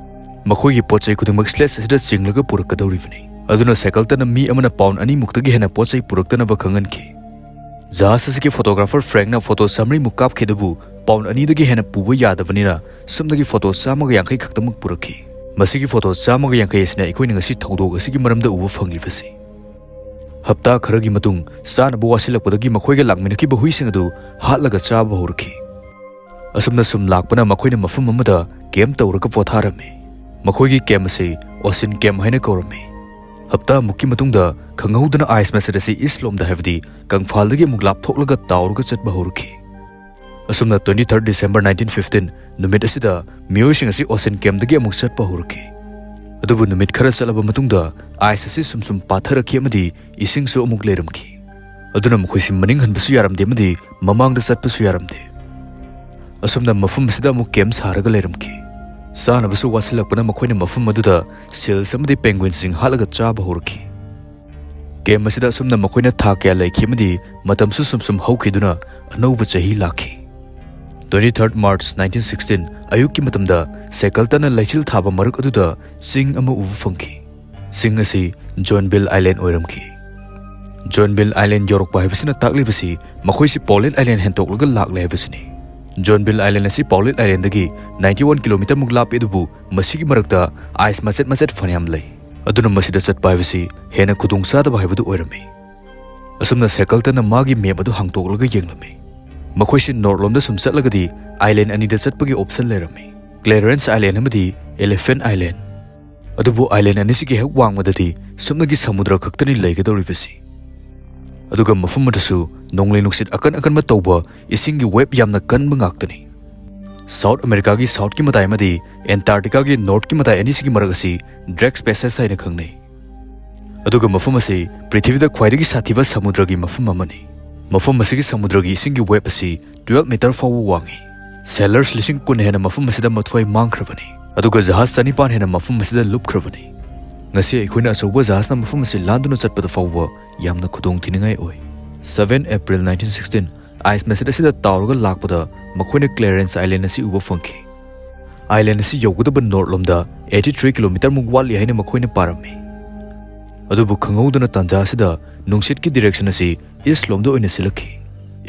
ꯃꯈꯣꯏꯒꯤ ꯄꯣꯠ ꯆꯩ ꯈꯨꯗꯤꯡꯃꯛ sledge ꯑꯁꯤꯗ ꯆꯤꯡꯂꯒ ꯄꯨꯔꯛꯀꯗꯧꯔꯤꯕꯅꯤ꯫ ꯑꯗꯨꯅ ꯁꯦꯀꯜꯇꯟꯅ ꯃꯤ ꯑꯃꯅ pound ꯑꯅꯤꯃꯨꯛꯇꯒꯤ ꯍꯦꯟꯅ ꯄꯣꯠ ꯆꯩ ꯄꯨꯔꯛꯇꯅꯕ ꯈꯪꯍꯟꯈꯤ꯫ ꯖꯍꯥꯖ ꯑꯁꯤꯒꯤ photographer Frankꯅ photo ꯆꯥꯃꯔꯤꯃꯨꯛ ꯀꯥꯞꯈꯤ, ꯑꯗꯨꯕꯨ pound ꯑꯅꯤꯗꯒꯤ ꯍꯦꯟꯅ ꯄꯨꯕ ꯌꯥꯗꯕꯅꯤꯅ ꯁꯨꯞꯅꯒꯤ photo ꯆꯥꯝꯃꯒ ꯌꯥꯡꯈꯩ ꯈꯛꯇꯃꯛ ꯄꯨꯔꯛꯈꯤ꯫ ꯃꯁꯤꯒꯤ photo ꯆꯥꯝꯃꯒ ꯌꯥꯡꯈꯩ ꯑꯁꯤꯅ ꯑꯩꯈꯣꯏꯅ ꯉꯁꯤ ꯊꯧꯗꯣꯛ ꯑꯁꯤꯒꯤ ꯃꯔꯝꯗ ꯎꯕ ꯐꯪꯂꯤꯕꯁꯤ꯫ ꯍꯞꯇꯥ ꯈꯔꯒꯤ ꯃꯇꯨꯡ, ꯆꯥꯅꯕ ꯋꯥꯠꯁꯤꯜꯂꯛꯄꯗꯒꯤ ꯃꯈꯣꯏꯒ ꯂꯥꯛꯃꯤꯟꯅꯈꯤꯕ ꯍꯨꯏꯁꯤꯡ ꯑꯗꯨ ꯍꯥꯠꯂꯒ ꯆꯥꯕ ꯍꯧꯔꯛꯈꯤ꯫ ꯑꯁꯨꯝꯅ ꯁꯨꯝ ꯂꯥꯛꯄꯅ ꯃꯈꯣꯏꯅ ꯃꯐꯝ ꯑꯃꯗ ꯀꯦꯝꯞ ꯇꯧꯔꯒ ꯄꯣꯊꯥꯔꯝꯃꯤ꯫ ꯃꯈꯣꯏꯒꯤ ꯀꯦꯝꯞ ꯑꯁꯤ ꯑꯣꯁꯤꯟ ꯀꯦꯝꯞ ꯍꯥꯏꯅ ꯀꯧꯔꯝꯃꯤ꯫ ꯍꯞꯇꯥꯃꯨꯛꯀꯤ ꯃꯇꯨꯡꯗ ꯈꯪꯍꯧꯗꯅ ice ꯃꯆꯦꯠ ꯑꯁꯤ ꯏꯁ ꯂꯣꯝꯗ, ꯍꯥꯏꯕꯗꯤ ꯀꯪꯐꯥꯜꯗꯒꯤ ꯑꯃꯨꯛ ꯂꯥꯞꯊꯣꯛꯂꯒ ꯇꯥꯎꯔꯒ ꯆꯠꯄ ꯍꯧꯔꯛꯈꯤ꯫ ꯑꯁꯨꯝꯅ twenty third December nineteen fifteen ꯅꯨꯃꯤꯠ ꯑꯁꯤꯗ ꯃꯤꯑꯣꯏꯁꯤꯡ ꯑꯁꯤ ꯑꯣꯁꯤꯟ ꯀꯦꯝꯞꯇꯒꯤ ꯑꯃꯨꯛ ꯆꯠꯄ ꯍꯧꯔꯛꯈꯤ꯫ ꯑꯗꯨꯕꯨ ꯅꯨꯃꯤꯠ ꯈꯔ ꯆꯠꯂꯕ ꯃꯇꯨꯡꯗ ice ꯑꯁꯤ ꯁꯨꯝ ꯁꯨꯝ ꯄꯥꯊꯔꯛꯈꯤ ꯑꯃꯗꯤ ꯏꯁꯤꯡꯁꯨ ꯑꯃꯨꯛ ꯂꯩꯔꯝꯈꯤ꯫ ꯑꯗꯨꯅ ꯃꯈꯣꯏꯁꯤ ꯃꯅꯤꯡ ꯍꯟꯕꯁꯨ ꯌꯥꯔꯝꯗꯦ ꯑꯃꯗꯤ ꯃꯃꯥꯡꯗ ꯆꯠꯄꯁꯨ ꯌꯥꯔꯝꯗꯦ꯫ ꯑꯁꯨꯝꯅ ꯃꯐꯝ ꯑꯁꯤꯗ ꯑꯃꯨꯛ ꯀꯦꯝꯞ ꯁꯥꯔꯒ ꯂꯩꯔꯝꯈꯤ꯫ ꯆꯥꯅꯕꯁꯨ ꯋꯥꯠꯁꯤꯜꯂꯛꯄꯅ ꯃꯈꯣꯏꯅ ꯃꯐꯝ ꯑꯗꯨꯗ ꯁꯤꯜꯁ ꯑꯃꯗꯤ ꯄꯦꯡꯒ꯭ꯋꯤꯟꯁꯤꯡ ꯍꯥꯠꯂꯒ ꯆꯥꯕ ꯍꯧꯔꯛꯈꯤ꯫ ꯀꯦꯝꯞ ꯑꯁꯤꯗ ꯑꯁꯨꯝꯅ ꯃꯈꯣꯏꯅ ꯊꯥ ꯀꯌꯥ ꯂꯩꯈꯤ ꯑꯃꯗꯤ ꯃꯇꯝꯁꯨ ꯁꯨꯝ ꯁꯨꯝ ꯍꯧꯈꯤꯗꯨꯅ ꯑꯅꯧꯕ ꯆꯍꯤ ꯂꯥꯛꯈꯤ꯫ Twenty third March nineteen sixteen ꯑꯌꯨꯛꯀꯤ ꯃꯇꯝꯗ ꯁꯦꯀꯜꯇꯟꯅ ꯂꯩꯆꯤꯜ ꯊꯥꯕ ꯃꯔꯛ ꯑꯗꯨꯗ ꯆꯤꯡ ꯑꯃ ꯎꯕ ꯐꯪꯈꯤ꯫ ꯆꯤꯡ ꯑꯁꯤ ꯖꯣꯟꯕꯤꯜ ꯑꯥꯏꯂꯦꯟ ꯑꯣꯏꯔꯝꯈꯤ꯫ ꯖꯣꯟꯕꯤꯜ ꯑꯥꯏꯂꯦꯟ ꯌꯧꯔꯛꯄ ꯍꯥꯏꯕꯁꯤꯅ ꯇꯥꯛꯂꯤꯕꯁꯤ ꯃꯈꯣꯏꯁꯤ ꯄꯣꯂꯦꯠ ꯑꯥꯏꯂꯦꯟ ꯍꯦꯟꯇꯣꯛꯂꯒ ꯂꯥꯛꯂꯦ ꯍꯥꯏꯕꯁꯤꯅꯤ꯫ ꯖꯣꯟꯕꯤꯜ ꯑꯥꯏꯂꯦꯟ ꯑꯁꯤ ꯄꯣꯂꯦꯠ ꯑꯥꯏꯂꯦꯟꯗꯒꯤ ninety one kilometre ꯃꯨꯛ ꯂꯥꯞꯄꯤ, ꯑꯗꯨꯕꯨ ꯃꯁꯤꯒꯤ ꯃꯔꯛꯇ ice ꯃꯆꯦꯠ ꯃꯆꯦꯠ ꯐꯅꯌꯥꯝ ꯂꯩ꯫ ꯑꯗꯨꯅ ꯃꯁꯤꯗ ꯆꯠꯄ ꯍꯥꯏꯕꯁꯤ ꯍꯦꯟꯅ ꯈꯨꯗꯣꯡꯆꯥꯗꯕ ꯍꯥꯏꯕꯗꯨ ꯑꯣꯏꯔꯝꯃꯤ꯫ ꯑꯁꯨꯝꯅ ꯁꯦꯀꯜꯇꯟꯅ ꯃꯥꯒꯤ ꯃꯦꯞ ꯑꯗꯨ ꯍꯥꯡꯇꯣꯛꯂꯒ ꯌꯦꯡꯂꯝꯃꯤ꯫ ꯃꯈꯣꯏꯁꯤ ꯅꯣꯔꯠ ꯂꯣꯝꯗ ꯁꯨꯝ ꯆꯠꯂꯒꯗꯤ ꯑꯥꯏꯂꯦꯟ ꯑꯅꯤꯗ ꯆꯠꯄꯒꯤ ꯑꯣꯞꯁꯟ ꯂꯩꯔꯝꯃꯤ, ꯀ꯭ꯂꯦꯔꯦꯟꯁ ꯑꯥꯏꯂꯦꯟ ꯑꯃꯗꯤ ꯑꯦꯂꯤꯐꯦꯟꯠ ꯑꯥꯏꯂꯦꯟ꯫ ꯑꯗꯨꯕꯨ ꯑꯥꯏꯂꯦꯟ ꯑꯅꯤꯁꯤꯒꯤ ꯍꯦꯛ ꯋꯥꯡꯃꯗꯗꯤ ꯁꯨꯞꯅꯒꯤ ꯁꯃꯨꯗ꯭ꯔ ꯈꯛꯇꯅꯤ ꯂꯩꯒꯗꯧꯔꯤꯕꯁꯤ꯫ ꯑꯗꯨꯒ ꯃꯐꯝ ꯑꯗꯨꯁꯨ ꯅꯣꯡꯂꯩ ꯅꯨꯡꯁꯤꯠ ꯑꯀꯟ ꯑꯀꯟꯕ ꯇꯧꯕ, ꯏꯁꯤꯡꯒꯤ ꯋꯦꯕ ꯌꯥꯝꯅ ꯀꯟꯕ ꯉꯥꯛꯇꯅꯤ꯫ ꯁꯥꯎꯠ ꯑꯃꯦꯔꯤꯀꯥꯒꯤ ꯁꯥꯎꯠꯀꯤ ꯃꯇꯥꯏ ꯑꯃꯗꯤ ꯑꯦꯟꯇꯥꯔꯛꯇꯤꯀꯥꯒꯤ ꯅꯣꯔꯠꯀꯤ ꯃꯇꯥꯏ ꯑꯅꯤꯁꯤꯒꯤ ꯃꯔꯛ ꯑꯁꯤ ꯗ꯭ꯔꯦꯛꯁ ꯄꯦꯁꯦꯖ ꯍꯥꯏꯅ ꯈꯪꯅꯩ꯫ ꯑꯗꯨꯒ ꯃꯐꯝ ꯑꯁꯤ ꯄ꯭ꯔꯤꯊꯤꯕꯤꯗ ꯈ꯭ꯋꯥꯏꯗꯒꯤ ꯁꯥꯊꯤꯕ ꯁꯃꯨꯗ꯭ꯔꯒꯤ ꯃꯐꯝ ꯑꯃꯅꯤ꯫ ꯃꯐꯝ ꯑꯁꯤꯒꯤ ꯁꯃꯨꯗ꯭ꯔꯒꯤ ꯏꯁꯤꯡꯒꯤ ꯋꯦꯕ ꯑꯁꯤ twelve metre ꯐꯥꯎꯕ ꯋꯥꯡꯏ꯫ ꯁꯦꯂꯔꯁ ꯂꯤꯁꯤꯡ ꯀꯨꯟ ꯍꯦꯟꯅ ꯃꯐꯝ ꯑꯁꯤꯗ ꯃꯊ꯭ꯋꯥꯏ ꯃꯥꯡꯈ꯭ꯔꯕꯅꯤ, ꯑꯗꯨꯒ ꯖꯍꯥꯖ ꯆꯅꯤꯄꯥꯟ ꯍꯦꯟꯅ ꯃꯐꯝ ꯑꯁꯤꯗ ꯂꯨꯞꯈ꯭ꯔꯕꯅꯤ꯫ ꯉꯁꯤ ꯑꯩꯈꯣꯏꯅ ꯑꯆꯧꯕ ꯖꯍꯥꯖꯅ ꯃꯐꯝ ꯑꯁꯤ ꯂꯥꯟꯗꯨꯅ ꯆꯠꯄꯗ ꯐꯥꯎꯕ ꯌꯥꯝꯅ ꯈꯨꯗꯣꯡꯊꯤꯅꯤꯡꯉꯥꯏ ꯑꯣꯏ꯫ Seven April nineteen sixteen ice ꯃꯆꯦꯠ ꯑꯁꯤꯗ ꯇꯥꯎꯔꯒ ꯂꯥꯛꯄꯗ ꯃꯈꯣꯏꯅ ꯀ꯭ꯂꯦꯔꯦꯟꯁ ꯑꯥꯏꯂꯦꯟ ꯑꯁꯤ ꯎꯕ ꯐꯪꯈꯤ꯫ ꯑꯥꯏꯂꯦꯟ ꯑꯁꯤ ꯌꯧꯒꯗꯕ ꯅꯣꯔꯠ ꯂꯣꯝꯗ eighty three kilometre ꯃꯨꯛ ꯋꯥꯠꯂꯤ ꯍꯥꯏꯅ ꯃꯈꯣꯏꯅ ꯄꯥꯔꯝꯃꯤ꯫ ꯑꯗꯨꯕꯨ ꯈꯪꯍꯧꯗꯅ ꯇꯥꯟꯖꯥ ꯑꯁꯤꯗ ꯅꯨꯡꯁꯤꯠꯀꯤ ꯗꯤꯔꯦꯛꯁꯟ ꯑꯁꯤ ꯏꯁ ꯂꯣꯝꯗ ꯑꯣꯏꯅ ꯁꯤꯜꯂꯛꯈꯤ꯫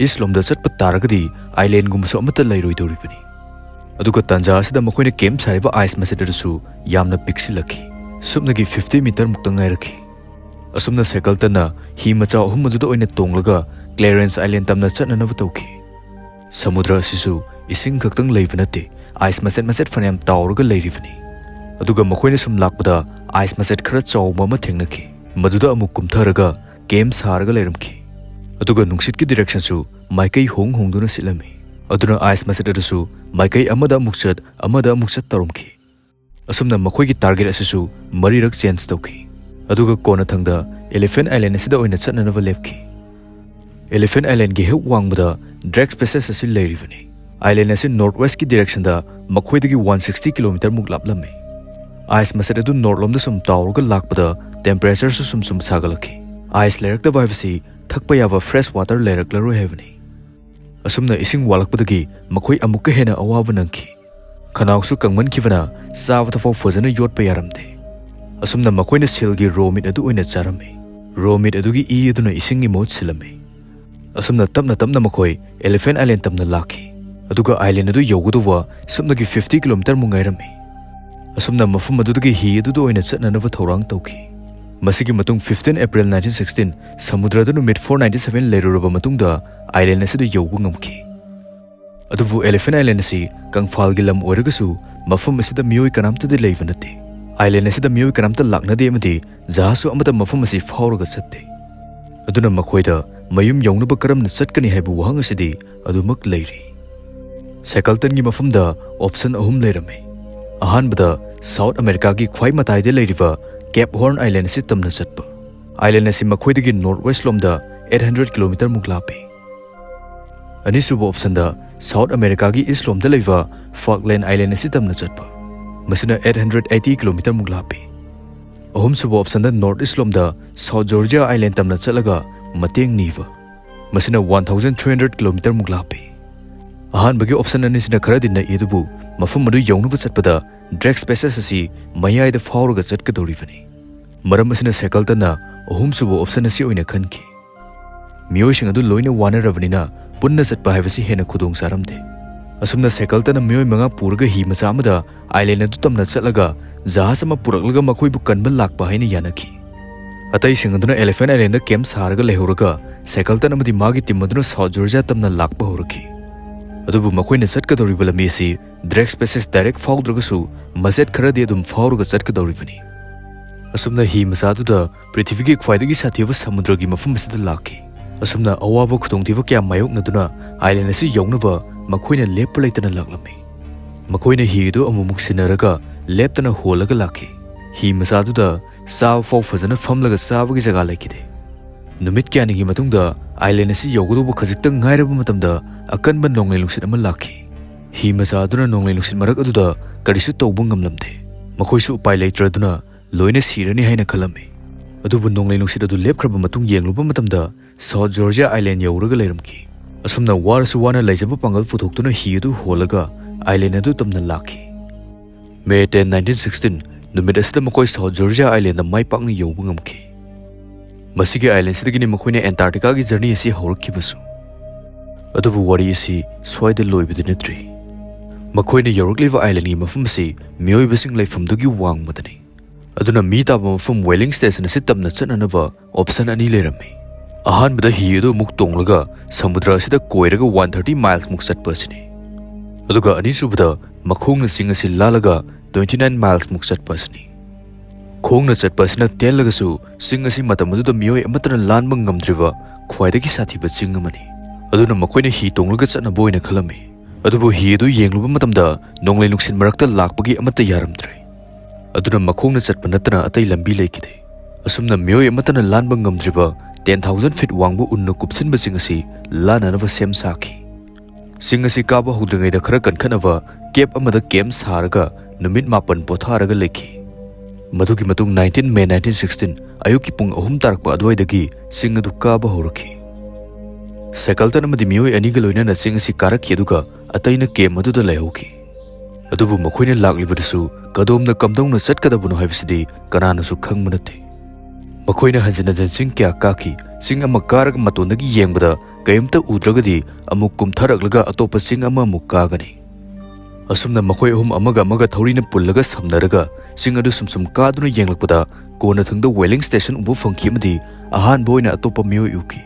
ꯏꯁ ꯂꯣꯝꯗ ꯆꯠꯄ ꯇꯥꯔꯒꯗꯤ ꯑꯥꯏꯂꯦꯟꯒꯨꯝꯕꯁꯨ ꯑꯃꯠꯇ ꯂꯩꯔꯣꯏꯗꯧꯔꯤꯕꯅꯤ꯫ ꯑꯗꯨꯒ ꯇꯥꯟꯖꯥ ꯑꯁꯤꯗ ꯃꯈꯣꯏꯅ ꯀꯦꯝꯞ ꯁꯥꯔꯤꯕ ꯑꯥꯏꯁ ꯃꯆꯦꯠ ꯑꯗꯨꯁꯨ ꯌꯥꯝꯅ ꯄꯤꯛꯁꯤꯜꯂꯛꯈꯤ꯫ ꯁꯨꯞꯅꯒꯤ fifty metre ꯃꯨꯛꯇ ꯉꯥꯏꯔꯛꯈꯤ꯫ ꯑꯁꯨꯝꯅ ꯁꯦꯀꯜꯇꯟꯅ ꯍꯤ ꯃꯆꯥ ꯑꯍꯨꯝ ꯑꯗꯨꯗ ꯑꯣꯏꯅ ꯇꯣꯡꯂꯒ ꯀ꯭ꯂꯦꯔꯦꯟꯁ ꯑꯥꯏꯂꯦꯟ ꯇꯝꯅ ꯆꯠꯅꯅꯕ ꯇꯧꯈꯤ꯫ ꯁꯃꯨꯗ꯭ꯔ ꯑꯁꯤꯁꯨ ꯏꯁꯤꯡ ꯈꯛꯇꯪ ꯂꯩꯕ ꯅꯠꯇꯦ, ꯑꯥꯏꯁ ꯃꯆꯦꯠ ꯃꯆꯦꯠ ꯐꯅꯌꯥꯝ ꯇꯥꯎꯔꯒ ꯂꯩꯔꯤꯕꯅꯤ꯫ ꯑꯗꯨꯒ ꯃꯈꯣꯏꯅ ꯁꯨꯝ ꯂꯥꯛꯄꯗ ꯑꯥꯏꯁ ꯃꯆꯦꯠ ꯈꯔ ꯆꯥꯎꯕ ꯑꯃ ꯊꯦꯡꯅꯈꯤ꯫ ꯃꯗꯨꯗ ꯑꯃꯨꯛ ꯀꯨꯝꯊꯔꯒ ꯀꯦꯝꯞ ꯁꯥꯔꯒ ꯂꯩꯔꯝꯈꯤ꯫ ꯑꯗꯨꯒ ꯅꯨꯡꯁꯤꯠꯀꯤ ꯗꯤꯔꯦꯛꯁꯟꯁꯨ ꯃꯥꯏꯀꯩ ꯍꯣꯡ ꯍꯣꯡꯗꯨꯅ ꯁꯤꯠꯂꯝꯃꯤ꯫ ꯑꯗꯨꯅ ꯑꯥꯏꯁ ꯃꯆꯦꯠ ꯑꯗꯨꯁꯨ ꯃꯥꯏꯀꯩ ꯑꯃꯗ ꯑꯃꯨꯛ ꯆꯠ, ꯑꯃꯗ ꯑꯃꯨꯛ ꯆꯠ ꯇꯧꯔꯝꯈꯤ꯫ ꯑꯁꯨꯝꯅ ꯃꯈꯣꯏꯒꯤ target ꯑꯁꯤꯁꯨ ꯃꯔꯤꯔꯛ change ꯇꯧꯈꯤ꯫ ꯑꯗꯨꯒ ꯀꯣꯟꯅꯊꯪꯗ Elephant Island ꯑꯁꯤꯗ ꯑꯣꯏꯅ ꯆꯠꯅꯅꯕ ꯂꯦꯞꯈꯤ꯫ Elephant Islandꯒꯤ ꯍꯦꯛ ꯋꯥꯡꯃꯗ Drax Passage ꯑꯁꯤ ꯂꯩꯔꯤꯕꯅꯤ꯫ Island ꯑꯁꯤ north westꯀꯤ directionꯗ ꯃꯈꯣꯏꯗꯒꯤ one sixty kilometerꯃꯨꯛ ꯂꯥꯞꯂꯝꯃꯤ꯫ Ice ꯃꯆꯦꯠ ꯑꯗꯨ north ꯂꯣꯝꯗ ꯁꯨꯝ ꯇꯥꯎꯔꯒ ꯂꯥꯛꯄꯗ temperatureꯁꯨ ꯁꯨꯝ ꯁꯨꯝ ꯁꯥꯒꯠꯂꯛꯈꯤ꯫ Ice ꯂꯩꯔꯛꯇꯕ ꯍꯥꯏꯕꯁꯤ ꯊꯛꯄ ꯌꯥꯕ fresh water ꯂꯩꯔꯛꯂꯔꯣꯏ ꯍꯥꯏꯕꯅꯤ꯫ ꯑꯁꯨꯝꯅ ꯏꯁꯤꯡ ꯋꯥꯠꯂꯛꯄꯗꯒꯤ ꯃꯈꯣꯏ ꯑꯃꯨꯛꯀ ꯍꯦꯟꯅ ꯑꯋꯥꯕ ꯅꯪꯈꯤ꯫ ꯈꯅꯥꯎꯁꯨ ꯀꯪꯃꯟꯈꯤꯕꯅ ꯆꯥꯕꯗ ꯐꯥꯎ ꯐꯖꯅ ꯌꯣꯠꯄ ꯌꯥꯔꯝꯗꯦ꯫ ꯑꯁꯨꯝꯅ ꯃꯈꯣꯏꯅ sealꯒꯤ raw meat ꯑꯗꯨ ꯑꯣꯏꯅ ꯆꯥꯔꯝꯃꯤ꯫ Raw meat ꯑꯗꯨꯒꯤ ꯏ ꯑꯗꯨꯅ ꯏꯁꯤꯡꯒꯤ ꯃꯍꯨꯠ ꯁꯤꯜꯂꯝꯃꯤ꯫ ꯑꯁꯨꯝꯅ ꯇꯞꯅ ꯇꯞꯅ ꯃꯈꯣꯏ Elephant Island ꯇꯝꯅ ꯂꯥꯛꯈꯤ꯫ ꯑꯗꯨꯒ island ꯑꯗꯨ ꯌꯧꯒꯗꯧꯕ ꯁꯨꯞꯅꯒꯤ fifty kilometerꯃꯨꯛ ꯉꯥꯏꯔꯝꯃꯤ꯫ ꯑꯁꯨꯝꯅ ꯃꯐꯝ ꯑꯗꯨꯗꯒꯤ ꯍꯤ ꯑꯗꯨꯗ ꯑꯣꯏꯅ ꯆꯠꯅꯅꯕ ꯊꯧꯔꯥꯡ ꯇꯧꯈꯤ꯫ ꯃꯁꯤꯒꯤ ꯃꯇꯨꯡ fifteen April nineteen sixteen ꯁꯃꯨꯗ꯭ꯔꯗ ꯅꯨꯃꯤꯠ four ninety seven ꯂꯩꯔꯨꯔꯕ ꯃꯇꯨꯡꯗ island ꯑꯁꯤꯗ ꯌꯧꯕ ꯉꯝꯈꯤ꯫ ꯑꯗꯨꯕꯨ Elephant Island ꯑꯁꯤ ꯀꯪꯐꯥꯜꯒꯤ ꯂꯝ ꯑꯣꯏꯔꯒꯁꯨ ꯃꯐꯝ ꯑꯁꯤꯗ ꯃꯤꯑꯣꯏ ꯀꯅꯥꯝꯇꯗꯤ ꯂꯩꯕ ꯅꯠꯇꯦ꯫ Island ꯑꯁꯤꯗ ꯃꯤꯑꯣꯏ ꯀꯅꯥꯝꯇ ꯂꯥꯛꯅꯗꯦ ꯑꯃꯗꯤ ꯖꯍꯥꯖꯁꯨ ꯑꯃꯠꯇ ꯃꯐꯝ ꯑꯁꯤ ꯐꯥꯎꯔꯒ ꯆꯠꯇꯦ꯫ ꯑꯗꯨꯅ ꯃꯈꯣꯏꯗ ꯃꯌꯨꯝ ꯌꯧꯅꯕ ꯀꯔꯝꯅ ꯆꯠꯀꯅꯤ ꯍꯥꯏꯕ ꯋꯥꯍꯪ ꯑꯁꯤꯗꯤ ꯑꯗꯨꯃꯛ ꯂꯩꯔꯤ꯫ ꯁꯦꯀꯜꯇꯟꯒꯤ ꯃꯐꯝꯗ option ꯑꯍꯨꯝ ꯂꯩꯔꯝꯃꯤ꯫ ꯑꯍꯥꯟꯕꯗ South Americaꯒꯤ ꯈ꯭ꯋꯥꯏ ꯃꯇꯥꯏꯗ ꯂꯩꯔꯤꯕ Cape Horn Island ꯑꯁꯤ ꯇꯝꯅ ꯆꯠꯄ꯫ Island ꯑꯁꯤ ꯃꯈꯣꯏꯗꯒꯤ north west ꯂꯣꯝꯗ eight hundred kilometerꯃꯨꯛ ꯂꯥꯞꯄꯤ꯫ ꯑꯅꯤꯁꯨꯕ optionꯗ South Americaꯒꯤ east ꯂꯣꯝꯗ ꯂꯩꯕ Falkland Island ꯑꯁꯤ ꯇꯝꯅ ꯆꯠꯄ꯫ ꯃꯁꯤꯅ eight hundred eighty kilometerꯃꯨꯛ ꯂꯥꯞꯄꯤ꯫ ꯑꯍꯨꯝꯁꯨꯕ optionꯗ north east ꯂꯣꯝꯗ South Georgia Island ꯇꯝꯅ ꯆꯠꯂꯒ ꯃꯇꯦꯡ ꯅꯤꯕ꯫ ꯃꯁꯤꯅ one thousand three hundred kilometerꯃꯨꯛ ꯂꯥꯞꯄꯤ꯫ ꯑꯍꯥꯟꯕꯒꯤ option ꯑꯅꯤꯁꯤꯅ ꯈꯔꯗꯤ ꯅꯛꯏ, ꯑꯗꯨꯕꯨ ꯃꯐꯝ ꯑꯗꯨ ꯌꯧꯅꯕ ꯆꯠꯄꯗ Drax Passage ꯑꯁꯤ ꯃꯌꯥꯏꯗ ꯐꯥꯎꯔꯒ ꯆꯠꯀꯗꯧꯔꯤꯕꯅꯤ꯫ ꯃꯔꯝ ꯑꯁꯤꯅ ꯁꯦꯀꯜꯇꯟꯅ ꯑꯍꯨꯝꯁꯨꯕ option ꯑꯁꯤ ꯑꯣꯏꯅ ꯈꯟꯈꯤ꯫ ꯃꯤꯑꯣꯏꯁꯤꯡ ꯑꯗꯨ ꯂꯣꯏꯅ ꯋꯥꯅꯔꯕꯅꯤꯅ ꯄꯨꯟꯅ ꯆꯠꯄ ꯍꯥꯏꯕꯁꯤ ꯍꯦꯟꯅ ꯈꯨꯗꯣꯡ ꯆꯥꯔꯝꯗꯦ꯫ ꯑꯁꯨꯝꯅ ꯁꯦꯀꯜꯇꯟꯅ ꯃꯤꯑꯣꯏ ꯃꯉꯥ ꯄꯨꯔꯒ ꯍꯤ ꯃꯆꯥ ꯑꯃꯗ island ꯑꯗꯨ ꯇꯝꯅ ꯆꯠꯂꯒ ꯖꯍꯥꯖ ꯑꯃ ꯄꯨꯔꯛꯂꯒ ꯃꯈꯣꯏꯕꯨ ꯀꯟꯕ ꯂꯥꯛꯄ ꯍꯥꯏꯅ ꯌꯥꯅꯈꯤ꯫ ꯑꯇꯩꯁꯤꯡ ꯑꯗꯨꯅ Elephant Islandꯗ camp ꯁꯥꯔꯒ ꯂꯩꯍꯧꯔꯒ ꯁꯦꯀꯜꯇꯟ ꯑꯃꯗꯤ ꯃꯥꯒꯤ team ꯑꯗꯨꯅ South Georgia ꯇꯝꯅ ꯂꯥꯛꯄ ꯍꯧꯔꯛꯈꯤ꯫ ꯑꯗꯨꯕꯨ ꯃꯈꯣꯏꯅ ꯆꯠꯀꯗꯧꯔꯤꯕ ꯂꯝꯕꯤ ꯑꯁꯤ Drax Passage direct ꯐꯥꯎꯗ꯭ꯔꯒꯁꯨ ꯃꯆꯦꯠ ꯈꯔꯗꯤ ꯑꯗꯨꯝ ꯐꯥꯎꯔꯒ ꯆꯠꯀꯗꯧꯔꯤꯕꯅꯤ꯫ ꯑꯁꯨꯝꯅ ꯍꯤ ꯃꯆꯥꯗꯨꯗ ꯄ꯭ꯔꯤꯊꯤꯕꯤꯒꯤ ꯈ꯭ꯋꯥꯏꯗꯒꯤ ꯁꯥꯊꯤꯕ ꯁꯃꯨꯗ꯭ꯔꯒꯤ ꯃꯐꯝ ꯑꯁꯤꯗ ꯂꯥꯛꯈꯤ꯫ ꯑꯁꯨꯝꯅ ꯑꯋꯥꯕ ꯈꯨꯗꯣꯡꯊꯤꯕ ꯀꯌꯥ ꯃꯥꯌꯣꯛꯅꯗꯨꯅ island ꯑꯁꯤ ꯌꯧꯅꯕ ꯃꯈꯣꯏꯅ ꯂꯦꯞꯄ ꯂꯩꯇꯅ ꯂꯥꯛꯂꯝꯃꯤ꯫ ꯃꯈꯣꯏꯅ ꯍꯤ ꯑꯗꯨ ꯑꯃꯨꯛꯃꯨꯛ ꯁꯤꯟꯅꯔꯒ ꯂꯦꯞꯇꯅ ꯍꯣꯜꯂꯒ ꯂꯥꯛꯈꯤ꯫ ꯍꯤ ꯃꯆꯥꯗꯨꯗ ꯆꯥꯕ ꯐꯥꯎ ꯐꯖꯅ ꯐꯝꯂꯒ ꯆꯥꯕꯒꯤ ꯖꯒꯥ ꯂꯩꯈꯤꯗꯦ꯫ ꯅꯨꯃꯤꯠ ꯀꯌꯥꯅꯤꯒꯤ ꯃꯇꯨꯡꯗ ꯑꯥꯏꯂꯦꯟ ꯑꯁꯤ ꯌꯧꯒꯗꯧꯕ ꯈꯖꯤꯛꯇꯪ ꯉꯥꯏꯔꯕ ꯃꯇꯝꯗ ꯑꯀꯟꯕ ꯅꯣꯡꯂꯩ ꯅꯨꯡꯁꯤꯠ ꯑꯃ ꯂꯥꯛꯈꯤ꯫ ꯍꯤ ꯃꯆꯥ ꯑꯗꯨꯅ ꯅꯣꯡꯂꯩ ꯅꯨꯡꯁꯤꯠ ꯃꯔꯛ ꯑꯗꯨꯗ ꯀꯔꯤꯁꯨ ꯇꯧꯕ ꯉꯝꯂꯝꯗꯦ꯫ ꯃꯈꯣꯏꯁꯨ ꯎꯄꯥꯏ ꯂꯩꯇ꯭ꯔꯗꯨꯅ ꯂꯣꯏꯅ ꯁꯤꯔꯅꯤ ꯍꯥꯏꯅ ꯈꯜꯂꯝꯃꯤ꯫ ꯑꯗꯨꯕꯨ ꯅꯣꯡꯂꯩ ꯅꯨꯡꯁꯤꯠ ꯑꯗꯨ ꯂꯦꯞꯈ꯭ꯔꯕ ꯃꯇꯨꯡ ꯌꯦꯡꯂꯨꯕ ꯃꯇꯝꯗ ꯁꯥꯎꯠ ꯖꯣꯔꯖꯤꯌꯥ ꯑꯥꯏꯂꯦꯟ ꯌꯧꯔꯒ ꯂꯩꯔꯝꯈꯤ꯫ ꯑꯁꯨꯝꯅ ꯋꯥꯔꯁꯨ ꯋꯥꯅ ꯂꯩꯖꯕ ꯄꯥꯡꯒꯜ ꯄꯨꯊꯣꯛꯇꯨꯅ ꯍꯤ ꯑꯗꯨ ꯍꯣꯜꯂꯒ ꯑꯥꯏꯂꯦꯟ ꯑꯗꯨ ꯇꯝꯅ ꯂꯥꯛꯈꯤ꯫ ꯃꯦ ꯇꯦꯟ, ꯅꯥꯏꯟꯇꯤꯟ ꯁꯤꯛꯁꯇꯤꯟ ꯅꯨꯃꯤꯠ ꯑꯁꯤꯗ ꯃꯈꯣꯏ ꯁꯥꯎꯠ ꯖꯣꯔꯖꯤꯌꯥ ꯑꯥꯏꯂꯦꯟꯗ ꯃꯥꯏ ꯄꯥꯛꯅ ꯌꯧꯕ ꯉꯝꯈꯤ꯫ ꯃꯁꯤꯒꯤ ꯑꯥꯏꯂꯦꯟꯁꯤꯗꯒꯤꯅꯤ ꯃꯈꯣꯏꯅ ꯑꯦꯟꯇꯥꯔꯛꯇꯤꯀꯥꯒꯤ ꯖꯔꯅꯤ ꯑꯁꯤ ꯍꯧꯔꯛꯈꯤꯕꯁꯨ꯫ ꯑꯗꯨꯕꯨ ꯋꯥꯔꯤ ꯑꯁꯤ ꯁ꯭ꯋꯥꯏꯗ ꯂꯣꯏꯕꯗꯤ ꯅꯠꯇ꯭ꯔꯤ꯫ ꯃꯈꯣꯏꯅ ꯌꯧꯔꯛꯂꯤꯕ ꯑꯥꯏꯂꯦꯟꯒꯤ ꯃꯐꯝ ꯑꯁꯤ ꯃꯤꯑꯣꯏꯕꯁꯤꯡ ꯂꯩꯐꯝꯗꯨꯒꯤ ꯋꯥꯡꯃꯗꯅꯤ꯫ ꯑꯗꯨꯅ ꯃꯤ ꯇꯥꯕ ꯃꯐꯝ ꯋꯦꯂꯤꯡ ꯁ꯭ꯇꯦꯁꯟ ꯑꯁꯤ ꯇꯝꯅ ꯆꯠꯅꯅꯕ ꯑꯣꯞꯁꯟ ꯑꯅꯤ ꯂꯩꯔꯝꯃꯤ꯫ ꯑꯍꯥꯟꯕꯗ ꯍꯤ ꯑꯗꯨ ꯑꯃꯨꯛ ꯇꯣꯡꯂꯒ ꯁꯃꯨꯗ꯭ꯔ ꯑꯁꯤꯗ ꯀꯣꯏꯔꯒ ꯋꯥꯟ ꯊꯥꯔꯇꯤ ꯃꯥꯏꯜꯁ ꯃꯨꯛ ꯆꯠꯄ ꯑꯁꯤꯅꯤ꯫ ꯑꯗꯨꯒ ꯑꯅꯤꯁꯨꯕꯗ ꯃꯈꯣꯡꯅ ꯆꯤꯡ ꯑꯁꯤ ꯂꯥꯜꯂꯒ ꯇ꯭ꯋꯦꯟꯇꯤ ꯅꯥꯏꯟ ꯃꯥꯏꯜꯁ ꯃꯨꯛ ꯆꯠꯄ ꯑꯁꯤꯅꯤ꯫ ꯈꯣꯡꯅ ꯆꯠꯄ ꯑꯁꯤꯅ ꯇꯦꯜꯂꯒꯁꯨ ꯆꯤꯡ ꯑꯁꯤ ꯃꯇꯝ ꯑꯗꯨꯗ ꯃꯤꯑꯣꯏ ꯑꯃꯠꯇꯅ ꯂꯥꯟꯕ ꯉꯝꯗ꯭ꯔꯤꯕ ꯈ꯭ꯋꯥꯏꯗꯒꯤ ꯁꯥꯊꯤꯕ ꯆꯤꯡ ꯑꯃꯅꯤ꯫ ꯑꯗꯨꯅ ꯃꯈꯣꯏꯅ ꯍꯤ ꯇꯣꯡꯂꯒ ꯆꯠꯅꯕ ꯑꯣꯏꯅ ꯈꯜꯂꯝꯃꯤ꯫ ꯑꯗꯨꯕꯨ ꯍꯤ ꯑꯗꯨ ꯌꯦꯡꯂꯨꯕ ꯃꯇꯝꯗ ꯅꯣꯡꯂꯩ ꯅꯨꯡꯁꯤꯠ ꯃꯔꯛꯇ ꯂꯥꯛꯄꯒꯤ ꯑꯃꯠꯇ ꯌꯥꯔꯝꯗ꯭ꯔꯦ꯫ ꯑꯗꯨꯅ ꯃꯈꯣꯡꯅ ꯆꯠꯄ ꯅꯠꯇꯅ ꯑꯇꯩ ꯂꯝꯕꯤ ꯂꯩꯈꯤꯗꯦ꯫ ꯑꯁꯨꯝꯅ ꯃꯤꯑꯣꯏ ꯑꯃꯠꯇꯅ ꯂꯥꯟꯕ ꯉꯝꯗ꯭ꯔꯤꯕ ꯇꯦꯟ ꯊꯥꯎꯖꯟ ꯐꯤꯠ ꯋꯥꯡꯕ ꯎꯟꯅ ꯀꯨꯞꯁꯤꯟꯕꯁꯤꯡ ꯑꯁꯤ ꯂꯥꯟꯅꯅꯕ ꯁꯦꯝ ꯁꯥꯈꯤ꯫ ꯆꯤꯡ ꯑꯁꯤ ꯀꯥꯕ ꯍꯧꯗ꯭ꯔꯤꯉꯩꯗ ꯈꯔ ꯀꯟꯈꯠꯅꯕ ꯀꯦꯞ ꯑꯃꯗ ꯀꯦꯝꯞ ꯁꯥꯔꯒ ꯅꯨꯃꯤꯠ ꯃꯥꯄꯟ ꯄꯣꯊꯥꯔꯒ ꯂꯩꯈꯤ꯫ ꯃꯗꯨꯒꯤ ꯃꯇꯨꯡ ꯅꯥꯏꯟꯇꯤꯟ ꯃꯦ ꯅꯥꯏꯟꯇꯤꯟ ꯁꯤꯛꯁꯇꯤꯟ ꯑꯌꯨꯛꯀꯤ ꯄꯨꯡ ꯑꯍꯨꯝ ꯇꯥꯔꯛꯄ ꯑꯗꯨꯋꯥꯏꯗꯒꯤ ꯆꯤꯡ ꯑꯗꯨ ꯀꯥꯕ ꯍꯧꯔꯛꯈꯤ꯫ ꯁꯦꯀꯜꯇꯟ ꯑꯃꯗꯤ ꯃꯤꯑꯣꯏ ꯑꯅꯤꯒ ꯂꯣꯏꯅꯅ ꯆꯤꯡ ꯑꯁꯤ ꯀꯥꯔꯛꯈꯤ, ꯑꯗꯨꯒ ꯑꯇꯩꯅ ꯀꯦꯝꯞ ꯑꯗꯨꯗ ꯂꯩꯍꯧꯈꯤ꯫ ꯑꯗꯨꯕꯨ ꯃꯈꯣꯏꯅ ꯂꯥꯛꯂꯤꯕꯗꯨꯁꯨ ꯀꯗꯣꯝꯗ ꯀꯝꯗꯧꯅ ꯆꯠꯀꯗꯕꯅꯣ ꯍꯥꯏꯕꯁꯤꯗꯤ ꯀꯅꯥꯅꯁꯨ ꯈꯪꯕ ꯅꯠꯇꯦ꯫ ꯃꯈꯣꯏꯅ ꯍꯟꯖꯤꯟ ꯍꯟꯖꯤꯟ ꯆꯤꯡ ꯀꯌꯥ ꯀꯥꯈꯤ꯫ ꯆꯤꯡ ꯑꯃ ꯀꯥꯔꯒ ꯃꯇꯣꯟꯗꯒꯤ ꯌꯦꯡꯕꯗ ꯀꯔꯤꯝꯇ ꯎꯗ꯭ꯔꯒꯗꯤ ꯑꯃꯨꯛ ꯀꯨꯝꯊꯔꯛꯂꯒ ꯑꯇꯣꯞꯄ ꯆꯤꯡ ꯑꯃꯃꯨꯛ ꯀꯥꯒꯅꯤ꯫ ꯑꯁꯨꯝꯅ ꯃꯈꯣꯏ ꯑꯍꯨꯝ ꯑꯃꯒ ꯑꯃꯒ ꯊꯧꯔꯤꯅ ꯄꯨꯜꯂꯒ ꯁꯝꯅꯔꯒ ꯆꯤꯡ ꯑꯗꯨ ꯁꯨꯝ ꯁꯨꯝ ꯀꯥꯗꯨꯅ ꯌꯦꯡꯂꯛꯄꯗ ꯀꯣꯟꯅꯊꯪꯗ ꯋꯦꯂꯤꯡ ꯁ꯭ꯇꯦꯁꯟ ꯎꯕ ꯐꯪꯈꯤ ꯑꯃꯗꯤ ꯑꯍꯥꯟꯕ ꯑꯣꯏꯅ ꯑꯇꯣꯞꯄ ꯃꯤꯑꯣꯏ ꯎꯈꯤ꯫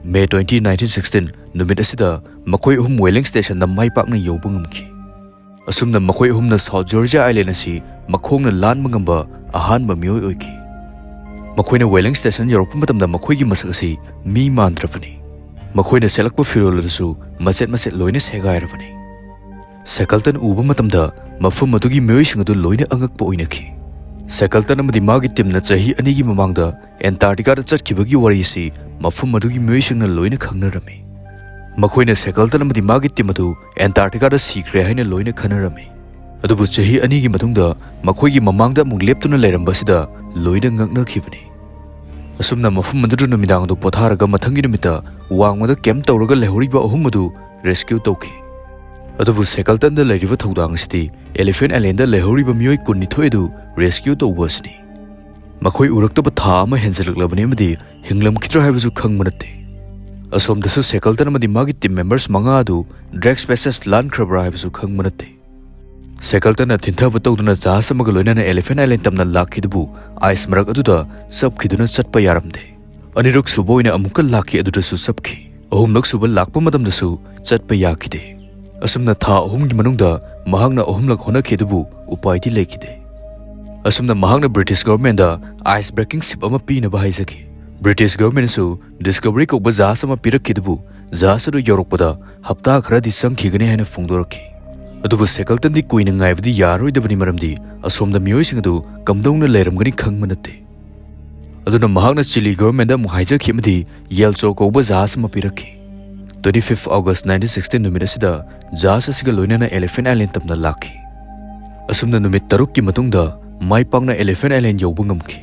ꯃꯦ ꯇ꯭ꯋꯦꯟꯇꯤ, ꯅꯥꯏꯟꯇꯤꯟ ꯁꯤꯛꯁꯇꯤꯟ ꯅꯨꯃꯤꯠ ꯑꯁꯤꯗ ꯃꯈꯣꯏ ꯑꯍꯨꯝ ꯋꯦꯂꯤꯡ ꯁ꯭ꯇꯦꯁꯟꯗ ꯃꯥꯏ ꯄꯥꯛꯅ ꯌꯧꯕ ꯉꯝꯈꯤ꯫ ꯑꯁꯨꯝꯅ ꯃꯈꯣꯏ ꯑꯍꯨꯝꯅ ꯁꯥꯎꯠ ꯖꯣꯔꯖꯤꯌꯥ ꯑꯥꯏꯂꯦꯟ ꯑꯁꯤ ꯃꯈꯣꯡꯅ ꯂꯥꯟꯕ ꯉꯝꯕ ꯑꯍꯥꯟꯕ ꯃꯤꯑꯣꯏ ꯑꯣꯏꯈꯤ꯫ ꯃꯈꯣꯏꯅ ꯋꯦꯂꯤꯡ ꯁ꯭ꯇꯦꯁꯟ ꯌꯧꯔꯛꯄ ꯃꯇꯝꯗ ꯃꯈꯣꯏꯒꯤ ꯃꯁꯛ ꯑꯁꯤ ꯃꯤ ꯃꯥꯟꯗ꯭ꯔꯕꯅꯤ꯫ ꯃꯈꯣꯏꯅ ꯁꯦꯠꯂꯛꯄ ꯐꯤꯔꯣꯜ ꯑꯗꯨꯁꯨ ꯃꯆꯦꯠ ꯃꯆꯦꯠ ꯂꯣꯏꯅ ꯁꯦꯒꯥꯏꯔꯕꯅꯤ꯫ ꯁꯦꯀꯜꯇꯟ ꯎꯕ ꯃꯇꯝꯗ ꯃꯐꯝ ꯑꯗꯨꯒꯤ ꯃꯤꯑꯣꯏꯁꯤꯡ ꯑꯗꯨ ꯂꯣꯏꯅ ꯑꯉꯛꯄ ꯑꯣꯏꯅꯈꯤ꯫ ꯁꯦꯀꯜꯇꯟ ꯑꯃꯗꯤ ꯃꯥꯒꯤ ꯇꯤꯝꯅ ꯆꯍꯤ ꯑꯅꯤꯒꯤ ꯃꯃꯥꯡꯗ ꯑꯦꯟꯇꯥꯔꯛꯇꯤꯀꯥꯗ ꯆꯠꯈꯤꯕꯒꯤ ꯋꯥꯔꯤ ꯑꯁꯤ ꯃꯐꯝ ꯑꯗꯨꯒꯤ ꯃꯤꯑꯣꯏꯁꯤꯡꯅ ꯂꯣꯏꯅ ꯈꯪꯅꯔꯝꯃꯤ꯫ ꯃꯈꯣꯏꯅ ꯁꯦꯀꯜꯇꯟ ꯑꯃꯗꯤ ꯃꯥꯒꯤ ꯇꯤꯝ ꯑꯗꯨ ꯑꯦꯟꯇꯥꯔꯛꯇꯤꯀꯥꯗ ꯁꯤꯈ꯭ꯔꯦ ꯍꯥꯏꯅ ꯂꯣꯏꯅ ꯈꯟꯅꯔꯝꯃꯤ꯫ ꯑꯗꯨꯕꯨ ꯆꯍꯤ ꯑꯅꯤꯒꯤ ꯃꯇꯨꯡꯗ ꯃꯈꯣꯏꯒꯤ ꯃꯃꯥꯡꯗ ꯑꯃꯨꯛ ꯂꯦꯞꯇꯨꯅ ꯂꯩꯔꯝꯕ ꯑꯁꯤꯗ ꯂꯣꯏꯅ ꯉꯛꯅꯈꯤꯕꯅꯤ꯫ ꯑꯁꯨꯝꯅ ꯃꯐꯝ ꯑꯗꯨꯗ ꯅꯨꯃꯤꯗꯥꯡ ꯑꯗꯨ ꯄꯣꯊꯥꯔꯒ ꯃꯊꯪꯒꯤ ꯅꯨꯃꯤꯠꯇ ꯋꯥꯡꯃꯗ ꯀꯦꯝꯞ ꯇꯧꯔꯒ ꯂꯩꯍꯧꯔꯤꯕ ꯑꯍꯨꯝ ꯑꯗꯨ ꯔꯦꯁꯀ꯭ꯌꯨ ꯇꯧꯈꯤ꯫ ꯑꯗꯨꯕꯨ ꯁꯦꯀꯜꯇꯟꯗ ꯂꯩꯔꯤꯕ ꯊꯧꯗꯥꯡ ꯑꯁꯤꯗꯤ ꯑꯦꯂꯤꯐꯦꯟ ꯑꯥꯏꯂꯦꯟꯗ ꯂꯩꯍꯧꯔꯤꯕ ꯃꯤꯑꯣꯏ ꯀꯨꯟꯅꯤꯊꯣꯏ ꯑꯗꯨ ꯔꯦꯁꯀ꯭ꯌꯨ ꯇꯧꯕ ꯑꯁꯤꯅꯤ꯫ ꯃꯈꯣꯏ ꯎꯔꯛꯇꯕ ꯊꯥ ꯑꯃ ꯍꯦꯟꯖꯜꯂꯛꯂꯕꯅꯤ ꯑꯃꯗꯤ ꯍꯤꯡꯂꯝꯈꯤꯗ꯭ꯔꯥ ꯍꯥꯏꯕꯁꯨ ꯈꯪꯕ ꯅꯠꯇꯦ꯫ ꯑꯁꯣꯝꯗꯁꯨ ꯁꯦꯀꯜꯇꯟ ꯑꯃꯗꯤ ꯃꯥꯒꯤ ꯇꯤꯝ ꯃꯦꯝꯕꯔꯁ ꯃꯉꯥ ꯑꯗꯨ ꯗ꯭ꯔꯦꯛꯁ ꯄꯦꯁꯦꯖ ꯂꯥꯟꯈ꯭ꯔꯕ꯭ꯔꯥ ꯍꯥꯏꯕꯁꯨ ꯈꯪꯕ ꯅꯠꯇꯦ꯫ ꯁꯦꯀꯜꯇꯟꯅ ꯊꯤꯟꯊꯕ ꯇꯧꯗꯨꯅ ꯖꯍꯥꯖ ꯑꯃꯒ ꯂꯣꯏꯅꯅ ꯑꯦꯂꯤꯐꯦꯟ ꯑꯥꯏꯂꯦꯟ ꯇꯝꯅ ꯂꯥꯛꯈꯤꯗꯨꯕꯨ ꯑꯥꯏꯁ ꯃꯔꯛ ꯑꯗꯨꯗ ꯆꯞꯈꯤꯗꯨꯅ ꯆꯠꯄ ꯌꯥꯔꯝꯗꯦ꯫ ꯑꯅꯤꯔꯛ ꯁꯨꯕ ꯑꯣꯏꯅ ꯑꯃꯨꯛꯀ ꯂꯥꯛꯈꯤ, ꯑꯗꯨꯗꯁꯨ ꯆꯞꯈꯤ꯫ ꯑꯍꯨꯝꯂꯛ ꯁꯨꯕ ꯂꯥꯛꯄ ꯃꯇꯝꯗꯁꯨ ꯆꯠꯄ ꯌꯥꯈꯤꯗꯦ꯫ ꯑꯁꯨꯝꯅ ꯊꯥ ꯑꯍꯨꯝꯒꯤ ꯃꯅꯨꯡꯗ ꯃꯍꯥꯛꯅ ꯑꯍꯨꯝꯂꯛ ꯍꯣꯠꯅꯈꯤ, ꯑꯗꯨꯕꯨ ꯎꯄꯥꯏꯗꯤ ꯂꯩꯈꯤꯗꯦ꯫ ꯑꯁꯨꯝꯅ ꯃꯍꯥꯛꯅ ꯕ꯭ꯔꯤꯇꯤꯁ ꯒꯚꯔꯟꯃꯦꯟꯗ ꯑꯥꯏꯁ ꯕ꯭ꯔꯦꯀꯤꯡ ꯁꯤꯞ ꯑꯃ ꯄꯤꯅꯕ ꯍꯥꯏꯖꯈꯤ꯫ ꯕ꯭ꯔꯤꯇꯤꯁ ꯒꯚꯔꯟꯃꯦꯟꯁꯨ ꯗꯤꯁꯀꯚꯔꯤ ꯀꯧꯕ ꯖꯍꯥꯖ ꯑꯃ ꯄꯤꯔꯛꯈꯤ, ꯑꯗꯨꯕꯨ ꯖꯍꯥꯖ ꯑꯗꯨ ꯌꯧꯔꯛꯄꯗ ꯍꯞꯇꯥ ꯈꯔꯗꯤ ꯆꯪꯈꯤꯒꯅꯤ ꯍꯥꯏꯅ ꯐꯣꯡꯗꯣꯔꯛꯈꯤ꯫ ꯑꯗꯨꯕꯨ ꯁꯦꯀꯜꯇꯟꯗꯤ ꯀꯨꯏꯅ ꯉꯥꯏꯕꯗꯤ ꯌꯥꯔꯔꯣꯏꯗꯕꯅꯤ, ꯃꯔꯝꯗꯤ ꯑꯁꯣꯝꯗ ꯃꯤꯑꯣꯏꯁꯤꯡ ꯑꯗꯨ ꯀꯝꯗꯧꯅ ꯂꯩꯔꯝꯒꯅꯤ ꯈꯪꯕ ꯅꯠꯇꯦ꯫ ꯑꯗꯨꯅ ꯃꯍꯥꯛꯅ ꯆꯤꯂꯤ ꯒꯚꯔꯟꯃꯦꯟꯗ ꯑꯃꯨꯛ ꯍꯥꯏꯖꯈꯤ ꯑꯃꯗꯤ ꯌꯦꯜꯆꯣ ꯀꯧꯕ ꯖꯍꯥꯖ ꯑꯃ ꯄꯤꯔꯛꯈꯤ꯫ Twenty fifth August nineteen sixteen ꯅꯨꯃꯤꯠ ꯑꯁꯤꯗ ꯖꯍꯥꯖ ꯑꯁꯤꯒ ꯂꯣꯏꯅꯅ ꯑꯦꯂꯤꯐꯦꯟ ꯑꯥꯏꯂꯦꯟ ꯇꯝꯅ ꯂꯥꯛꯈꯤ꯫ ꯑꯁꯨꯝꯅ ꯅꯨꯃꯤꯠ ꯇꯔꯨꯛꯀꯤ ꯃꯇꯨꯡꯗ ꯃꯥꯏ ꯄꯥꯛꯅ ꯑꯦꯂꯤꯐꯦꯟ ꯑꯥꯏꯂꯦꯟ ꯌꯧꯕ ꯉꯝꯈꯤ꯫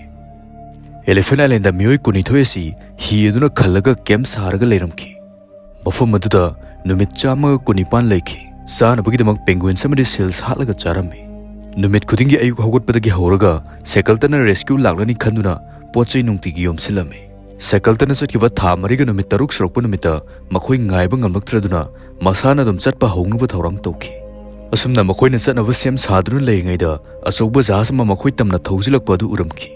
ꯑꯦꯂꯤꯐꯦꯟ ꯑꯥꯏꯂꯦꯟꯗ ꯃꯤꯑꯣꯏ ꯀꯨꯟꯅꯤꯊꯣꯏ ꯑꯁꯤ ꯍꯤ ꯑꯗꯨꯅ ꯈꯜꯂꯒ ꯀꯦꯝꯞ ꯁꯥꯔꯒ ꯂꯩꯔꯝꯈꯤ꯫ ꯃꯐꯝ ꯑꯗꯨꯗ ꯅꯨꯃꯤꯠ ꯆꯥꯝꯃꯒ ꯀꯨꯟꯅꯤꯄꯥꯟ ꯂꯩꯈꯤ꯫ ꯆꯥꯅꯕꯒꯤꯗꯃꯛ ꯄꯦꯡꯒꯨꯏꯟꯁ ꯑꯃꯗꯤ ꯁꯤꯜꯁ ꯍꯥꯠꯂꯒ ꯆꯥꯔꯝꯃꯤ꯫ ꯅꯨꯃꯤꯠ ꯈꯨꯗꯤꯡꯒꯤ ꯑꯌꯨꯛ ꯍꯧꯒꯠꯄꯗꯒꯤ ꯍꯧꯔꯒ ꯁꯦꯀꯜꯇꯟꯅ ꯔꯦꯁꯀ꯭ꯌꯨ ꯂꯥꯛꯂꯅꯤ ꯈꯟꯗꯨꯅ ꯄꯣꯠ ꯆꯩ ꯅꯨꯡꯇꯤꯒꯤ ꯌꯣꯝꯁꯤꯜꯂꯝꯃꯤ꯫ ꯁꯦꯀꯜꯇꯟꯅ ꯆꯠꯈꯤꯕ ꯊꯥ ꯃꯔꯤꯒ ꯅꯨꯃꯤꯠ ꯇꯔꯨꯛ ꯁꯨꯔꯛꯄ ꯅꯨꯃꯤꯠꯇ ꯃꯈꯣꯏ ꯉꯥꯏꯕ ꯉꯝꯂꯛꯇ꯭ꯔꯗꯨꯅ ꯃꯁꯥꯅ ꯑꯗꯨꯝ ꯆꯠꯄ ꯍꯧꯅꯕ ꯊꯧꯔꯥꯡ ꯇꯧꯈꯤ꯫ ꯑꯁꯨꯝꯅ ꯃꯈꯣꯏꯅ ꯆꯠꯅꯕ ꯁꯦꯝ ꯁꯥꯗꯨꯅ ꯂꯩꯔꯤꯉꯩꯗ ꯑꯆꯧꯕ ꯖꯍꯥꯖ ꯑꯃ ꯃꯈꯣꯏ ꯇꯝꯅ ꯊꯧꯖꯤꯜꯂꯛꯄ ꯑꯗꯨ ꯎꯔꯝꯈꯤ꯫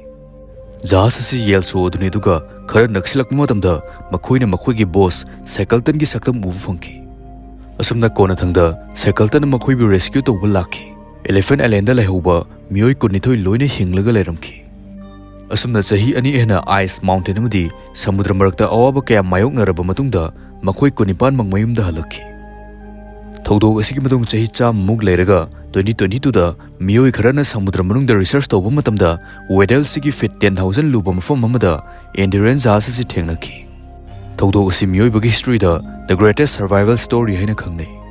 ꯖꯍꯥꯖ ꯑꯁꯤ ꯌꯦꯜꯁꯣ ꯑꯗꯨꯅꯤ, ꯑꯗꯨꯒ ꯈꯔ ꯅꯛꯁꯤꯜꯂꯛꯄ ꯃꯇꯝꯗ ꯃꯈꯣꯏꯅ ꯃꯈꯣꯏꯒꯤ ꯕꯣꯁ ꯁꯦꯀꯜꯇꯟꯒꯤ ꯁꯛꯇꯝ ꯎꯕ ꯐꯪꯈꯤ꯫ ꯑꯁꯨꯝꯅ ꯀꯣꯟꯅꯊꯪꯗ ꯁꯦꯀꯜꯇꯟꯅ ꯃꯈꯣꯏꯕꯨ ꯔꯦꯁꯀ꯭ꯌꯨ ꯇꯧꯕ ꯂꯥꯛꯈꯤ꯫ ꯑꯦꯂꯤꯐꯦꯟ ꯑꯥꯏꯂꯦꯟꯗ ꯂꯩꯍꯧꯕ ꯃꯤꯑꯣꯏ ꯀꯨꯟꯅꯤꯊꯣꯏ ꯂꯣꯏꯅ ꯍꯤꯡꯂꯒ ꯂꯩꯔꯝꯈꯤ꯫ ꯑꯁꯨꯝꯅ ꯆꯍꯤ ꯑꯅꯤ ꯍꯦꯟꯅ ꯑꯥꯏꯁ ꯃꯥꯎꯟꯇꯦꯟ ꯑꯃꯗꯤ ꯁꯃꯨꯗ꯭ꯔ ꯃꯔꯛꯇ ꯑꯋꯥꯕ ꯀꯌꯥ ꯃꯥꯌꯣꯛꯅꯔꯕ ꯃꯇꯨꯡꯗ ꯃꯈꯣꯏ ꯀꯨꯟꯅꯤꯄꯥꯟꯃꯛ ꯃꯌꯨꯝꯗ ꯍꯜꯂꯛꯈꯤ꯫ ꯊꯧꯗꯣꯛ ꯑꯁꯤꯒꯤ ꯃꯇꯨꯡ ꯆꯍꯤ ꯆꯥꯝꯃꯃꯨꯛ ꯂꯩꯔꯒ twenty twenty twoꯗ ꯃꯤꯑꯣꯏ ꯈꯔꯅ ꯁꯃꯨꯗ꯭ꯔ ꯃꯅꯨꯡꯗ research ꯇꯧꯕ ꯃꯇꯝꯗ whale ꯑꯁꯤꯒꯤ feet ten thousand ꯂꯨꯕ ꯃꯐꯝ ꯑꯃꯗ Andurian ꯖꯍꯥꯖ ꯑꯁꯤ ꯊꯦꯡꯅꯈꯤ꯫ ꯊꯧꯗꯣꯛ ꯑꯁꯤ ꯃꯤꯑꯣꯏꯕꯒꯤ historyꯗ the greatest survival story ꯍꯥꯏꯅ ꯈꯪꯅꯩ꯫